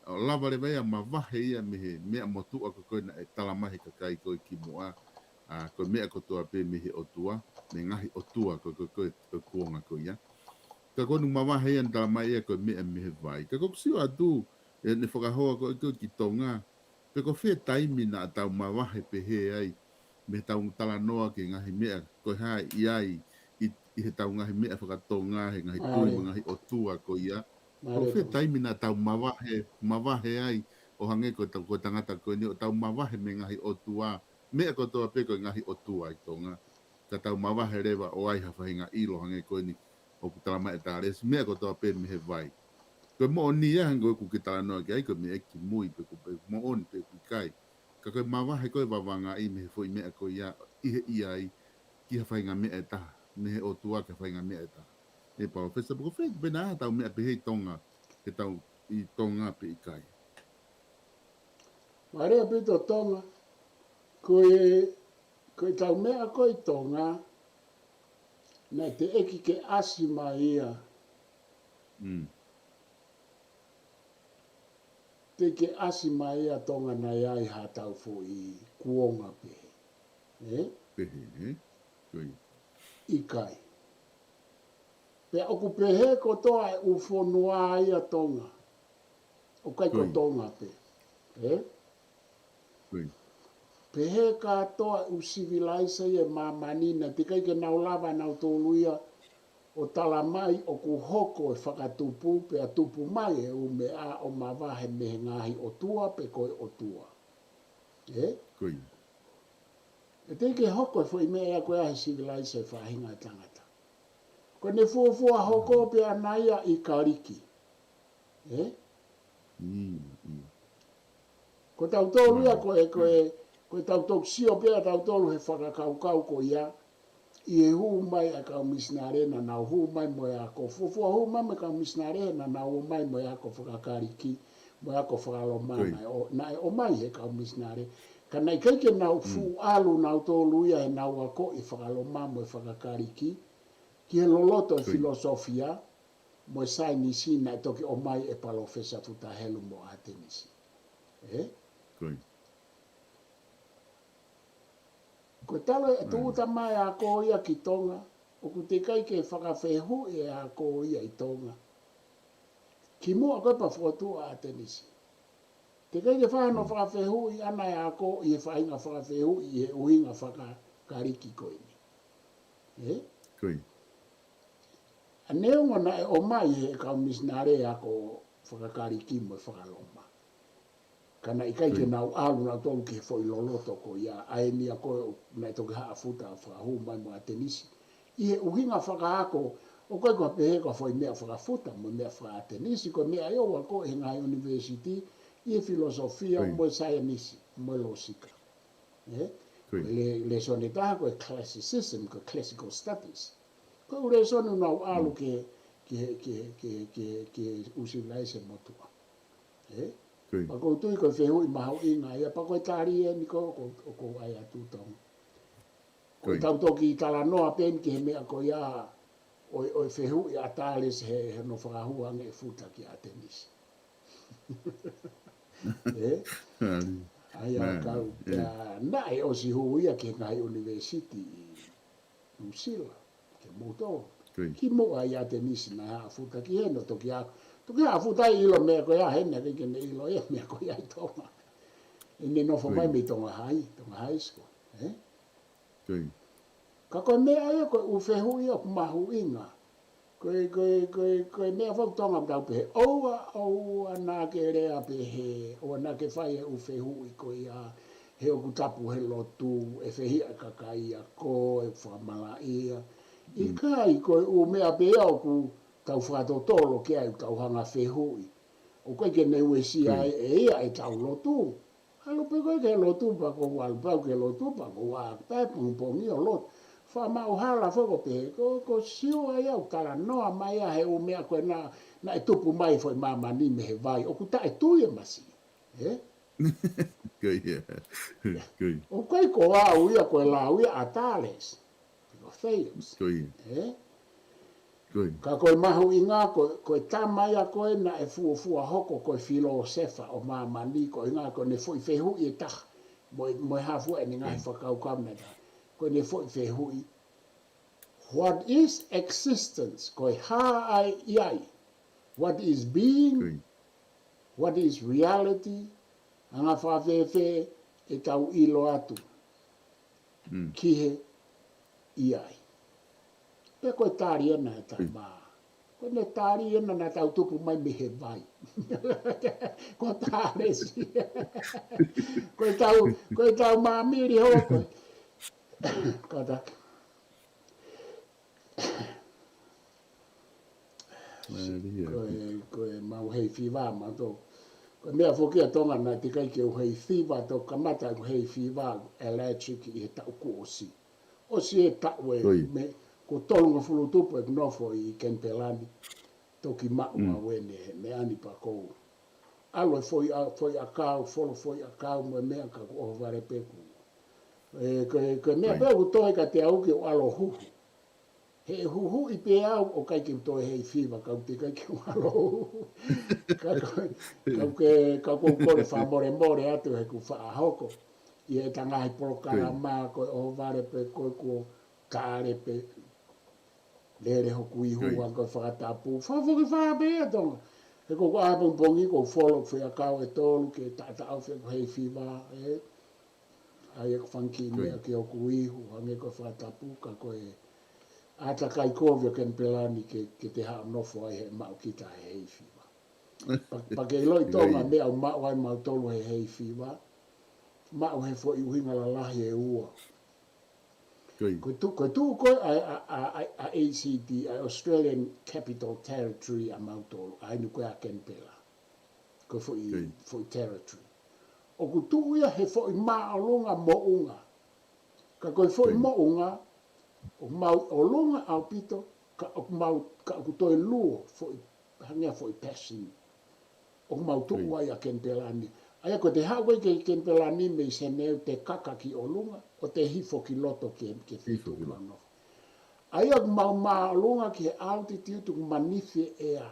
ʻO lava leva ia mavahe ia mei he meʻa motuʻa ko ē naʻe tala mai he kakai ko ē kimuʻa, ʻa, ko e meʻa kotoa pē mei he ʻOtua, mei he ngaahi ʻotua ko ē, ko e, ko e, ko e kuonga ko ia. Ka ko eni mavahe ia naʻe tala mai ia ko e meʻa mei he vai. Ka ʻoku ou sio atu, ʻene fakahoa ko ē ko ē ki Tonga, pe ko fē taimi naʻa tau mavahe pehē ai, mei heʻetau talanoa ki he ngaahi meʻa, ko e hā ʻi ai, ʻi, ʻi heʻetau ngaahi meʻa faka-Tonga, he ngaahi tui mo e ngaahi ʻotua ko ia. Ko fē taimi naʻa tau mavahe, mavahe ai, ʻo hangē ko e tau, ko e tangata ko eni, ʻo tau mavahe mei he ngaahi ʻotua, meʻa kotoa pē ko e ngaahi ʻotua ʻi Tonga. Ka tau mavahe leva ʻo ʻai ha faʻahinga ʻilo hangē ko eni ʻoku tala mai ʻe Talesi, meʻa kotoa pē mei he vai. Ko e moʻoni ia hangē ko ē ʻoku ke talanoa ki ai, ko e meʻa kimui pe ʻoku, pe moʻoni pe ʻoku ʻikai. Ka ko e mavahe ko e vavangaʻi mei he foʻi meʻa ko ia ʻi he ʻi ai, ki ha faʻahinga meʻa ʻe taha, mei he ʻOtua ki ha faʻahinga meʻa ʻe taha. ʻE Palōfesa, pe ko fē, pe naʻa tau meʻa pehē ʻi Tonga, ke tau ʻi Tonga pe ʻikai. Mālie ʻaupito Tonga, ko e, ko ʻetau meʻa ko ē ʻi Tonga, naʻe teʻeki ke ʻasi mai ia. Teʻeki ke ʻasi mai ia Tonga naʻe ʻi ai haʻatau foʻi kuonga pehē. Ē? Pehē, ē? ʻIkai. Pea ʻoku pehē kotoa e ʻū fonua ia Tonga. ʻOku ʻikai ko Tonga pē. Ē? Pehē kātoa e ʻū sivilaise ʻi māmani naʻe teʻeki ke nau lava nautolu ia ʻo tala mai ʻoku hoko e fakatupu, pea tupu mai e ʻū meʻa ʻo mavahe mei he ngaahi ʻotua pe ko e ʻOtua. Ē? ʻE teʻeki ke hoko e foʻi meʻa ia ko ia he sivilaise faʻahinga ʻo e tangata. Ko ʻene fuofua hoko pē ʻana ia ʻi Kaliki. Ē? Ko tautolu ia ko e, ko e, ko e tautolu sio pē ʻa tautolu he fakakaukau ko ia, ʻi he hū mai ʻa e kau misinale naʻa nau hū mai mo e ako. Fuofua hū mai mo e kau misinale naʻa nau ō mai mo e ako fakakaliki, mo e ako fakaloma naʻe ō, naʻe ō mai he kau misinale. Ka naʻe ʻikai ke nau fuʻu ʻalu nautolu ia heʻenau ako ʻi fakaloma mo e fakakaliki, ki he loloto e filosofia, mo e saienisi naʻe toki ʻomai ʻe Palōfesa Futa Helu mo ʻAtenisi. Ē? Ko e talu e tūʻuta mai ʻa e ako ia ki Tonga, ʻoku teʻeki ai ke fakafehuʻi e ako ia ʻi Tonga. Kimuʻa ko ē pea fokotuʻu ʻa ʻAtenisi. Teʻeki ai ke fai hano fakafehuʻi ʻana e ako ʻi he faʻahinga fakafehuʻi ʻi he ʻuhinga fakaKaliki ko eni. Ē? Ko ia. ʻA neongo naʻe ʻomai ʻe he kau misinale e ako fakaKaliki mo e fakaLoma. Ka naʻe ʻikai ke nau ʻalu nautolu ki he foʻi loloto ko ia, ʻa eni ia ko ē naʻe toki haʻafuta fakahū mai mo ʻAtenisi. ʻI he ʻuhinga fakaako, ʻoku ʻikai ko ha pehē ko ha foʻi meʻa fakafuta mo e meʻa fakaʻAtenisi, ko e meʻa ia ʻoku akoʻi he ngaahi ʻunivēsiti, ʻi he filosofia mo e saienisi, mo e lōsika. Ē? Ko e le-, lēsoni ʻe taha ko e classicism, ko e classical studies. Ko e ʻū lēsoni ʻoku nau ʻalu ke, ke, ke, ke, ke, ke ʻusilaise motuʻa. Ē? Pea ʻoku ou tui ko e fehuʻi mahuʻinga ia, pea ko e tali eni ko, ko, ko, ko ai atu Tonga. Ko ʻetau toki talanoa pē eni ki he meʻa ko ia ʻo, ʻo e fehuʻi ʻa Tales he, he hono fakahū ange e futa kia ʻAtenisi. Ē? ʻA ia kau, naʻe ʻosi hū ia ki he ngaahi ʻunivēsiti ʻi Nuʻusila, ke moutolu. Kimuʻa ʻia ʻAtenisi naʻe haʻafuta ki heni, toki ha-, toki haʻafuta ʻi he ʻilo meʻa ko ia heni, ʻikai ke ne ʻilo ia meʻa ko ia ʻi Tonga. ʻI heʻene nofo mai mei Tonga High, Tonga High School, ē? Ka ko e meʻa ia ko e ʻū fehuʻi ia ʻoku mahuʻinga. Ko e, ko e, ko e, ko e meʻa fau Tonga ʻoku tau pehē, ʻoua, ʻoua naʻa ke lea pehē, ʻoua naʻa ke fai e ʻū fehuʻi ko ia, he ʻoku tapu he lotu, ʻe fehiʻa e kakai ia ko e fakamalaʻia. ʻIkai, ko e ʻū meʻa pē ia ʻoku tau fakatotolo ki ai ʻoku tau hanga fehuʻi. ʻOku ʻikai ke ne uesia ai ʻe ia ʻetau lotu. ʻAlu pē koe ki he lotu pea kou ʻalu pē au ki he lotu pea kou ʻā pē pongipongi ʻo lotu. Faʻa maʻu hala foki pē, ko, ko Siua ia ʻoku talanoa mai ia he ʻū meʻa ko ē naʻe, naʻe tupu mai foʻi māmani mei he vai, ʻoku taʻetui e masi. Ē? Ko ia. Ko ia. ʻOku ʻikai ko au ia ko e lau ia ʻa Tales. Ko Thales. Ko ia. Ē? Ko ia. Ka ko e mahuʻinga, ko, ko e tama ia ko ē naʻe fuofua hoko ko e filōsefa ʻo māmani, ko e ʻuhinga ko ʻene foʻi fehuʻi ʻe taha. Mo e, mo e hā fua ʻene ngaahi fakakaukau naʻe taha. Ko ʻene foʻi fehuʻi. What is existence? Ko e hā ʻa e ʻi ai? What is being? What is reality? Anga fēfē ʻetau ʻilo atu ki he ʻi ai. Pea ko e tali ena ʻe tama. Ko ʻene tali ena naʻa tau tupu mai mei he vai. Ko Tales. Ko ʻetau, ko ʻetau māmili hoko. Kata. Ko e, ko e mau hay fever mautolu. Ko e meʻa foki ʻa Tonga naʻe teʻeki ai ke u hay fever, toki kamata ʻeku hay fever, allergic ʻi he taʻu kuo ʻosi. ʻOsi e taʻu ē, mei, kuo tolungofulu tupu ʻeku nofo ʻi Kenipela ni. Toki maʻu au eni he meʻa ni pea kou ʻalu e foʻi ʻa-, foʻi ʻakau, folo foʻi ʻakau mo e meʻa ka kuo ʻohovale pē kuo. Ē, ko e, ko e meʻa pē ʻoku toe kiate au ke u ʻalu ʻo huhu. He ʻe huhuʻi pē au ʻoku ʻikai ke u toe hay fever ka ʻoku teʻeki ai ke u ʻalu ʻo huhu. Ka ko, ka ʻoku ke, ka ʻoku ou kole fakamolemole atu he ʻoku faʻa hoko. ʻI heʻeta ngaahi polokalama ko e ʻohovale pē ko e kuo tale pē. Lele hoku ihu ange ko e fakatapu. Fakafoki fā pē ia Tonga. He ko ʻeku ʻā pongipongi kou folo foʻi ʻakau ʻe tolu ke taʻataʻofi ʻeku hay fever, ē. ʻAi ʻeku fanga kiʻi meʻa ki hoku ihu, hangē ko e fakatapu ka ko e ʻātakai kovi ʻo Kenipela ni ke, ke te haʻu ʻo nofo ai he maʻu kita he hay fever. Pea, pea ke ʻiloʻi Tonga meʻa ʻoku maʻu ai mautolu he hay fever. Maʻu he foʻi ʻuhinga lalahi ʻe ua. Ko e tuʻu, ko e tuʻu ko ē ʻa, ʻa, ʻa, ʻa, ʻa A C T, ʻa Australian Capital Territory ʻa mautolu, ʻa eni ko ē ʻa Kenipela. Ko e foʻi, foʻi territory. ʻOku tuʻu ia he foʻi māʻolunga moʻunga. Ka ko e foʻi moʻunga, ʻoku mau ʻolunga ʻaupito, ka ʻoku mau, ka ʻoku toe luo foʻi, hangē ha foʻi basin. ʻOku mau tuʻu ai ʻa Kenipela ni. ʻA ia ko ʻete haʻu ko ē ki Kenipela ni mei Senē te kaka ki ʻolunga, ʻo te hifo ki loto ke, ke feituʻu ke mau nofo. ʻA ia ʻoku mau māʻolunga ki he altitude ʻoku manifi e ʻea.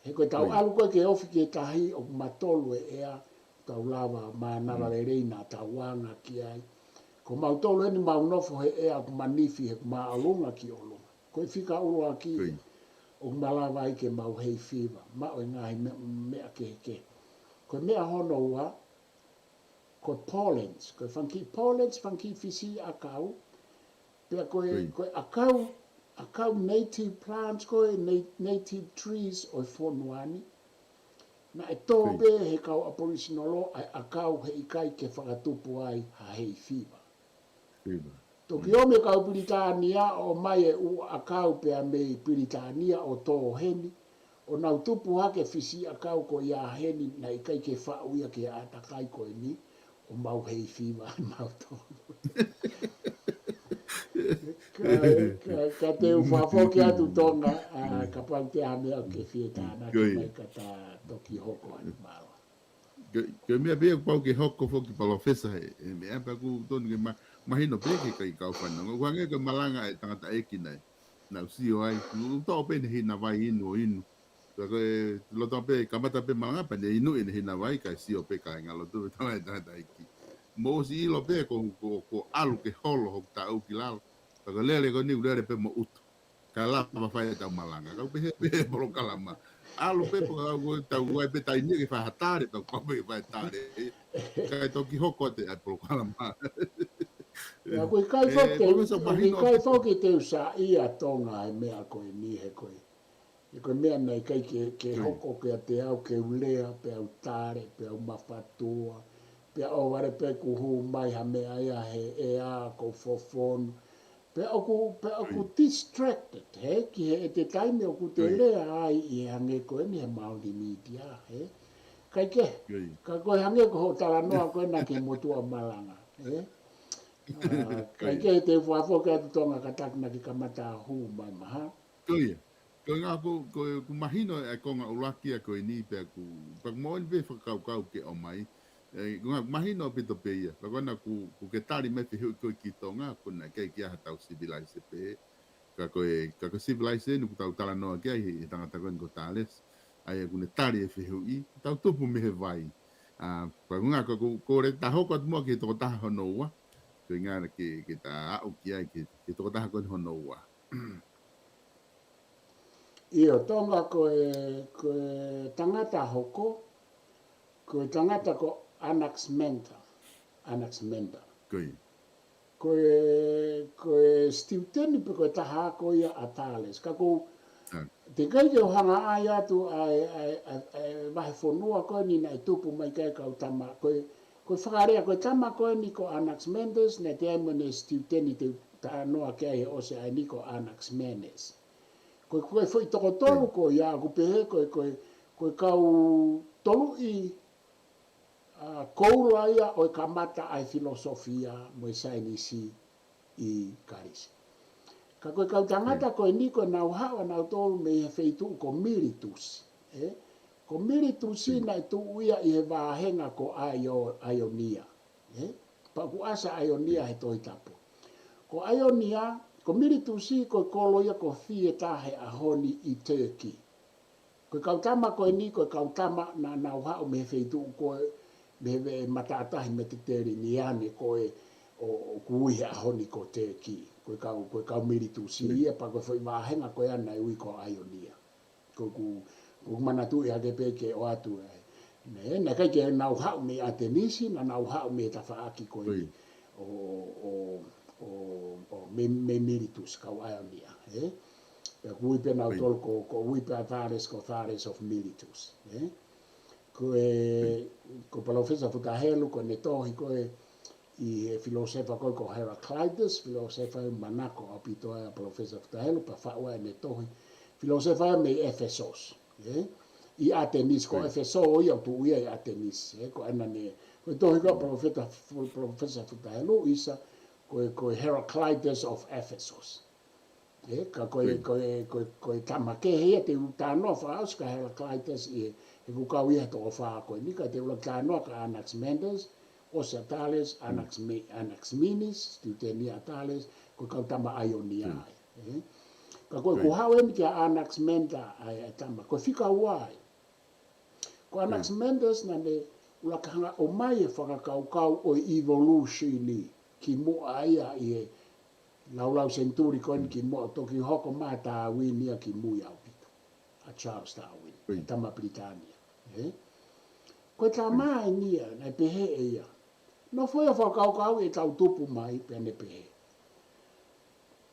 He ko ʻetau ʻalu ko ē ke ofi ki he tahi ʻoku matolu e ʻea, tau lava mānava lelei naʻa tau anga ki ai. Ko mautolu eni mau nofo he ʻea ʻoku manifi he ʻoku māʻolunga ki ʻolunga. Ko e fika ʻuluaki ʻoku malava ai ke mau hay fever, maʻu e ngaahi me-, meʻa kehekehe. Ko e meʻa hono ua, ko e pollens, ko e fanga kiʻi pollens, fanga kiʻi fisiʻi ʻakau, pea ko e, ko e ʻakau, ʻakau native plants, ko e na-, native trees ʻo e fonua ni, naʻe tō pē he kau Aboriginal ʻa e ʻakau heʻikai ke fakatupu ai ha hay fever. Toki ʻomi e kau Pilitānia ʻo ʻomai e ʻū ʻakau pea mei Pilitānia ʻo tō heni, ʻo nau tupu hake fisiʻi ʻakau ko ia heni naʻe ʻikai ke faʻu ia ki he ʻātakai ko eni, ʻo mau hay fever mautolu. Ka, ka, ka te u fakafoki atu Tonga, ʻa, kapau te ʻi ai ha meʻa ʻoku ke fie tānaki mai ka ta toki hoko atu mālō. Ko e, ko e meʻa pē ia kuo pau ke hoko foki Palōfesa he, he meʻa pea ʻoku tonu ke ma-, mahino pē ki he kau fanongo. ʻOku hangē ko e malanga ʻa e tangataʻeiki naʻe, naʻa ku sio ai. ʻOku toʻo pē ʻene hina vai inu ʻo inu. Pea ko e loto pē, kamata pē malanga pea ne inu ʻene hina vai, kae sio pē kāingalotu pē tama e tangataʻeiki. Mou ʻosi ʻilo pē ko, ko, ko e ʻalu ke holo hoku taʻu ki lalo. Pea ko e lele ko eni ʻoku lele pē mo ʻutu. Ka lava fai ʻetau malanga. Kau pehē pē polokalama. ʻAlu pē pea kau tau ʻai pē taimi ke fai ha tale, tau pau pē ke fai tale. Kae toki hoko atu ʻa e polokalama. Pea ʻoku ʻikai foki, ʻoku ʻikai foki te u saiʻia Tonga he meʻa ko eni he ko e, he ko e meʻa naʻe ʻikai ke, ke hoko kiate au ke u lea pea u tale, pea u mafatua, pea ʻohovale pē kuo hū mai ha meʻa ia he ʻea ʻoku ou fofonu. Pea ʻoku, pea ʻoku distracted, he, ki he ʻete taimi ʻoku te lea ai ʻi he hangē ko eni he Māori media, he. Kae kehe, ka ko e hangē ko hoʻo talanoa ko ena ki he motuʻa malanga, he. ʻA, kae kehe te u fakafoki atu Tonga kātaki naʻa ke kamata hū mai maha. Ko ia. Ko e ngā ko, ko, ʻoku mahino e konga ʻuluaki ia ko eni pea ʻoku, pea ʻoku moʻoni pē fakakaukau ke ʻomai. ʻE, ʻoku mahino ʻaupito pē ia. Pea ko ena ʻoku, ʻoku ke tali mai fehuʻi ko ē ki Tonga, ʻoku naʻe ʻikai ke ʻi ai ha tau civilized pē. Ka ko e, ka ko e civilized eni ʻoku tau talanoa ki ai he, he tangata ko eni ko Tales. ʻA ia ʻoku ne tali e fehuʻi, tau tupu mei he vai. ʻA, pea ʻoku ngā ko, ko, ko e lea ta hoko atu muʻa ki he tokotaha hono ua. Ko e ngā ke, ke ta aʻu ki ai ki he, ki he tokotaha ko eni hono ua. ʻIo, Tonga ko e, ko e tangata hoko, ko e tangata ko Anaximander, Anaximander. Ko ia. Ko e, ko e student pe ko e taha ako ia ʻa Tales. Ka ʻoku, te u ʻikai ke u hanga ʻai atu ʻa e, ʻa e, ʻa e, ʻa e vahefonua ko eni naʻe tupu mai ki ai e kau tama. Ko e, ko e fakalea, ko e tama ko eni ko Anaximander, naʻe ʻi ai mo ʻene student te u talanoa ki ai he ʻosi ʻa eni ko Anaximenes. Ko e, ko e foʻi tokotolu ko ia ʻoku pehē ko e, ko e, ko e kau toluʻi, ʻa, koula ia ʻo e kamata ʻa e filosofia mo e saienisi ʻi Kalisi. Ka ko e kau tangata ko eni ko ʻenau haʻu ʻanautolu mei he feituʻu ko Miletus, ē? Ko Miletus naʻe tuʻu ia ʻi he vāhenga ko ʻAio-, ʻAionia. Ē? Pea ʻoku ʻasi ʻa ʻAionia he Tohi Tapu. Ko ʻAionia, ko Miletus ko e kolo ia ko Theater he ʻaho ni ʻi Turkey. Ko e kau tama ko eni, ko e kau tama naʻa nau haʻu mei he feituʻu ko ē, mei he matātahi Mediterranean ko ē, ʻo, ʻoku ui he ʻaho ni ko Turkey. Ko e kau, ko e kau Miletus ia, pea ko e foʻi vāhenga ko ia naʻe ui ko ʻAionia. Ko ʻeku, ko ʻeku manatuʻi hake pē ke ʻoatu ai. Nē, naʻe ʻikai ke nau haʻu mei ʻAtenisi, naʻa nau haʻu mei he tafaʻaki ko eni. ʻO, ʻo, ʻo, ʻo, mei, mei Miletus, kau ʻAionia, ē? Pea ʻoku ui pē ʻanautolu ko, ko ui pē ʻa Thales, ko Thales of Miletus, ē? Ko e, ko Palōfesa Futa Helu, ko ʻene tohi ko ē ʻi he filōsefa ko ē ko Heraclitus, filōsefa ia ʻoku manako ʻaupito ai ʻa Palōfesa Futa Helu, pea faʻu ai ʻene tohi. Filōsefa ia mei ʻEfesos, ē? ʻI ʻAtenisi, ko ʻEfeso ia ʻoku tuʻu ia ʻi ʻAtenisi, ē? Ko ʻena ne, ko e tohi ko ē ʻa Palōfesa, Palōfesa Futa Helu, ʻisa, ko e, ko e Heraclitus of Ephesus. Ē, ka ko e, ko e, ko e, ko e tama kehe ia te u talanoa fakaʻosi kia Heraclitus ʻi he, he ʻoku kau ia he toko fā ko eni, ka te u laka talanoa kia Anaximander, ʻosi ʻa Thales, Anaxime-, Anaximenes, student ia ʻa Thales, ko e kau tama ʻAionia ia, ē. Ka ko ʻeku haʻu eni kia Anaximander ʻa e, ʻa e tama, ko e fika ua ia. Ko Anaximander naʻa ne ʻuluaki hanga ʻo ʻomai e fakakaukau ʻo e evolution ʻi kimuʻa ia ʻi he laulau senituli ko eni kimuʻa, toki hoko mai ʻa Tāuini ia kimui ʻaupito. ʻA Charles Darwin, ʻa e tama Pilitānia. Ko e tama eni ia, naʻe pehē ʻe ia. Nofo ia ʻo fakakaukauʻi ʻetau tupu mai, pea ne pehē.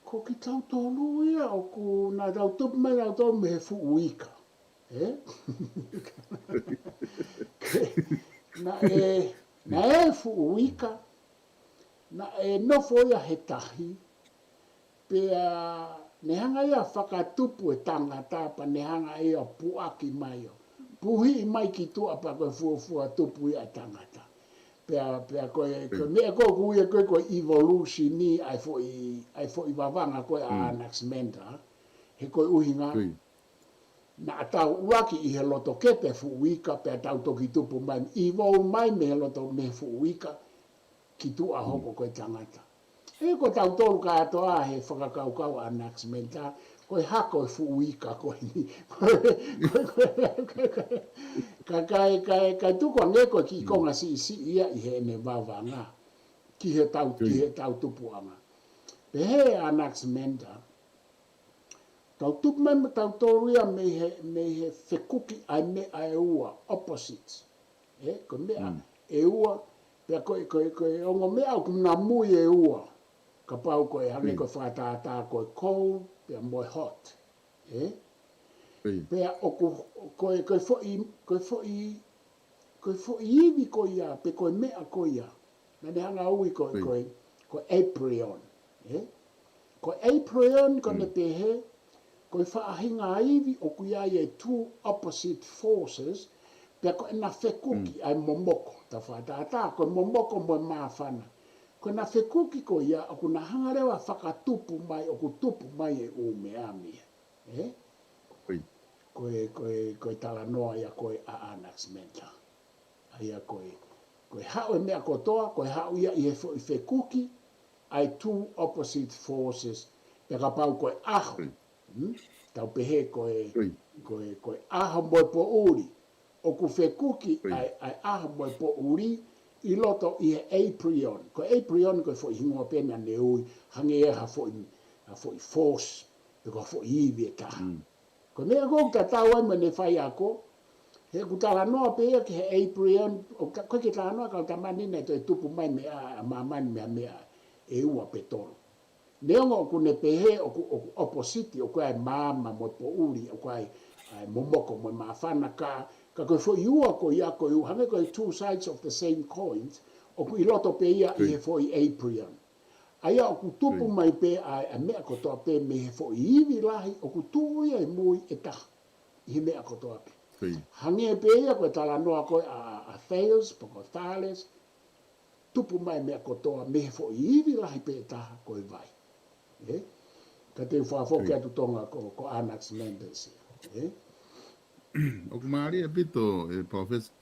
Ko kitautolu ia ʻoku naʻa tau tupu mai naʻa tau mei he fuʻu ika. Ē? Naʻe, naʻe fuʻu ika, naʻe nofo ia he tahi, pea ne hanga ia fakatupu e tangata, pea ne hanga ia puʻaki mai ʻo puhiʻi mai ki tuʻa pea ko e fuofua tupu ia e tangata. Pea, pea ko e, ko e meʻa ko ē ʻoku ui ko e, ko e evolution ʻa e foʻi, ʻa e foʻi vavanga ko ē ʻa Anaximander, he ko e ʻuhinga, naʻa tau ʻuluaki ʻi he loto kepe fuʻu ika, pea tau toki tupu mai, evolve mai mei he loto mei he fuʻu ika, ki tuʻa hoko ko e tangata. Ē, ko tautolu kātoa he fakakaukau ʻa Anaximander, ko e hako e fuʻu ika ko eni. Ko e, ko e, ko e, ko e, ka, ka, ka, ka tuku ange ko e kiʻi konga siʻisiʻi ia ʻi heʻene vavanga. Ki he tau, ki he tau tupuʻanga. Pehē ʻa Anaximander, tau tupu mai mo tautolu ia mei he, mei he fekuki ʻa e meʻa ʻe ua, opposite. Ē, ko e meʻa ʻe ua, pea ko e, ko e, ko e ongo meʻa ʻoku na mui ʻe ua. Kapau ko e hangē ko e fakatātā ko e cold, pea mo e hot. Ē? Pea ʻoku, ko e, ko e foʻi, ko e foʻi, ko e foʻi ivi ko ia, pe ko e meʻa ko ia. Naʻa ne hanga ui ko e, ko e, ko e apeiron. Ē? Ko e apeiron ko ʻene pehē, ko e faʻahinga ivi ʻoku ʻi ai e two opposite forces, pea ko ʻena fekuki ʻa e momoko, tau fakatātā, ko e momoko mo e māfana. Ko ʻena fekuki ko ia, ʻoku na hanga leva fakatupu mai, ʻoku tupu mai e ʻū meʻa mei ai. Ē? Ko e, ko e, ko e talanoa ia ko ē ʻa Anaximander. ʻA ia ko e, ko e haʻu e meʻa kotoa, ko e haʻu ia ʻi he foʻi fekuki, ʻa e two opposite forces, pea kapau ko e ʻaho. Tau pehē ko e, ko e, ko e ʻaho mo e poʻuli, ʻoku fekuki ʻa e, ʻa e ʻaho mo e poʻuli, ʻi loto ʻi he apeiron. Ko e apeiron ko e foʻi hingoa pē naʻa ne ui, hangē ha foʻi, ha foʻi force, pe ko ha foʻi ivi ʻe taha. Ko e meʻa ko ē ʻoku tatau ai mo ʻene faiako, he ʻoku talanoa pē ia ki he apeiron, ʻoku ta-, ko e kiʻi talanoa kau tamani naʻe toe tupu mai meʻa, ʻa māmani meʻa, meʻa ʻe ua pe tolu. Neongo ʻoku ne pehē ʻoku, ʻoku opposite, ʻoku ʻi ai e maama mo e poʻuli, ʻoku ʻi ai, ʻa e momoko mo e māfana ka, ka ko e foʻi ua ko ia ko e ua, hangē ko e two sides of the same coins, ʻoku ʻi loto pē ia ʻi he foʻi apeiron. ʻA ia ʻoku tupu mai pē ʻa e, ʻa e meʻa kotoa pē mei he foʻi ivi lahi, ʻoku tuʻu ia ʻi mui ʻe taha ʻi he meʻa kotoa pē. Hangē pē ia ko e talanoa ko ē ʻa, ʻa, ʻa Thales, pe ko Thales, tupu mai meʻa kotoa mei he foʻi ivi lahi pē ʻe taha ko e vai. Ē? Ka te u fakafoki atu Tonga ko, ko Anaximander ia. Ē? ʻOku mālie ʻaupito, ē, Professor,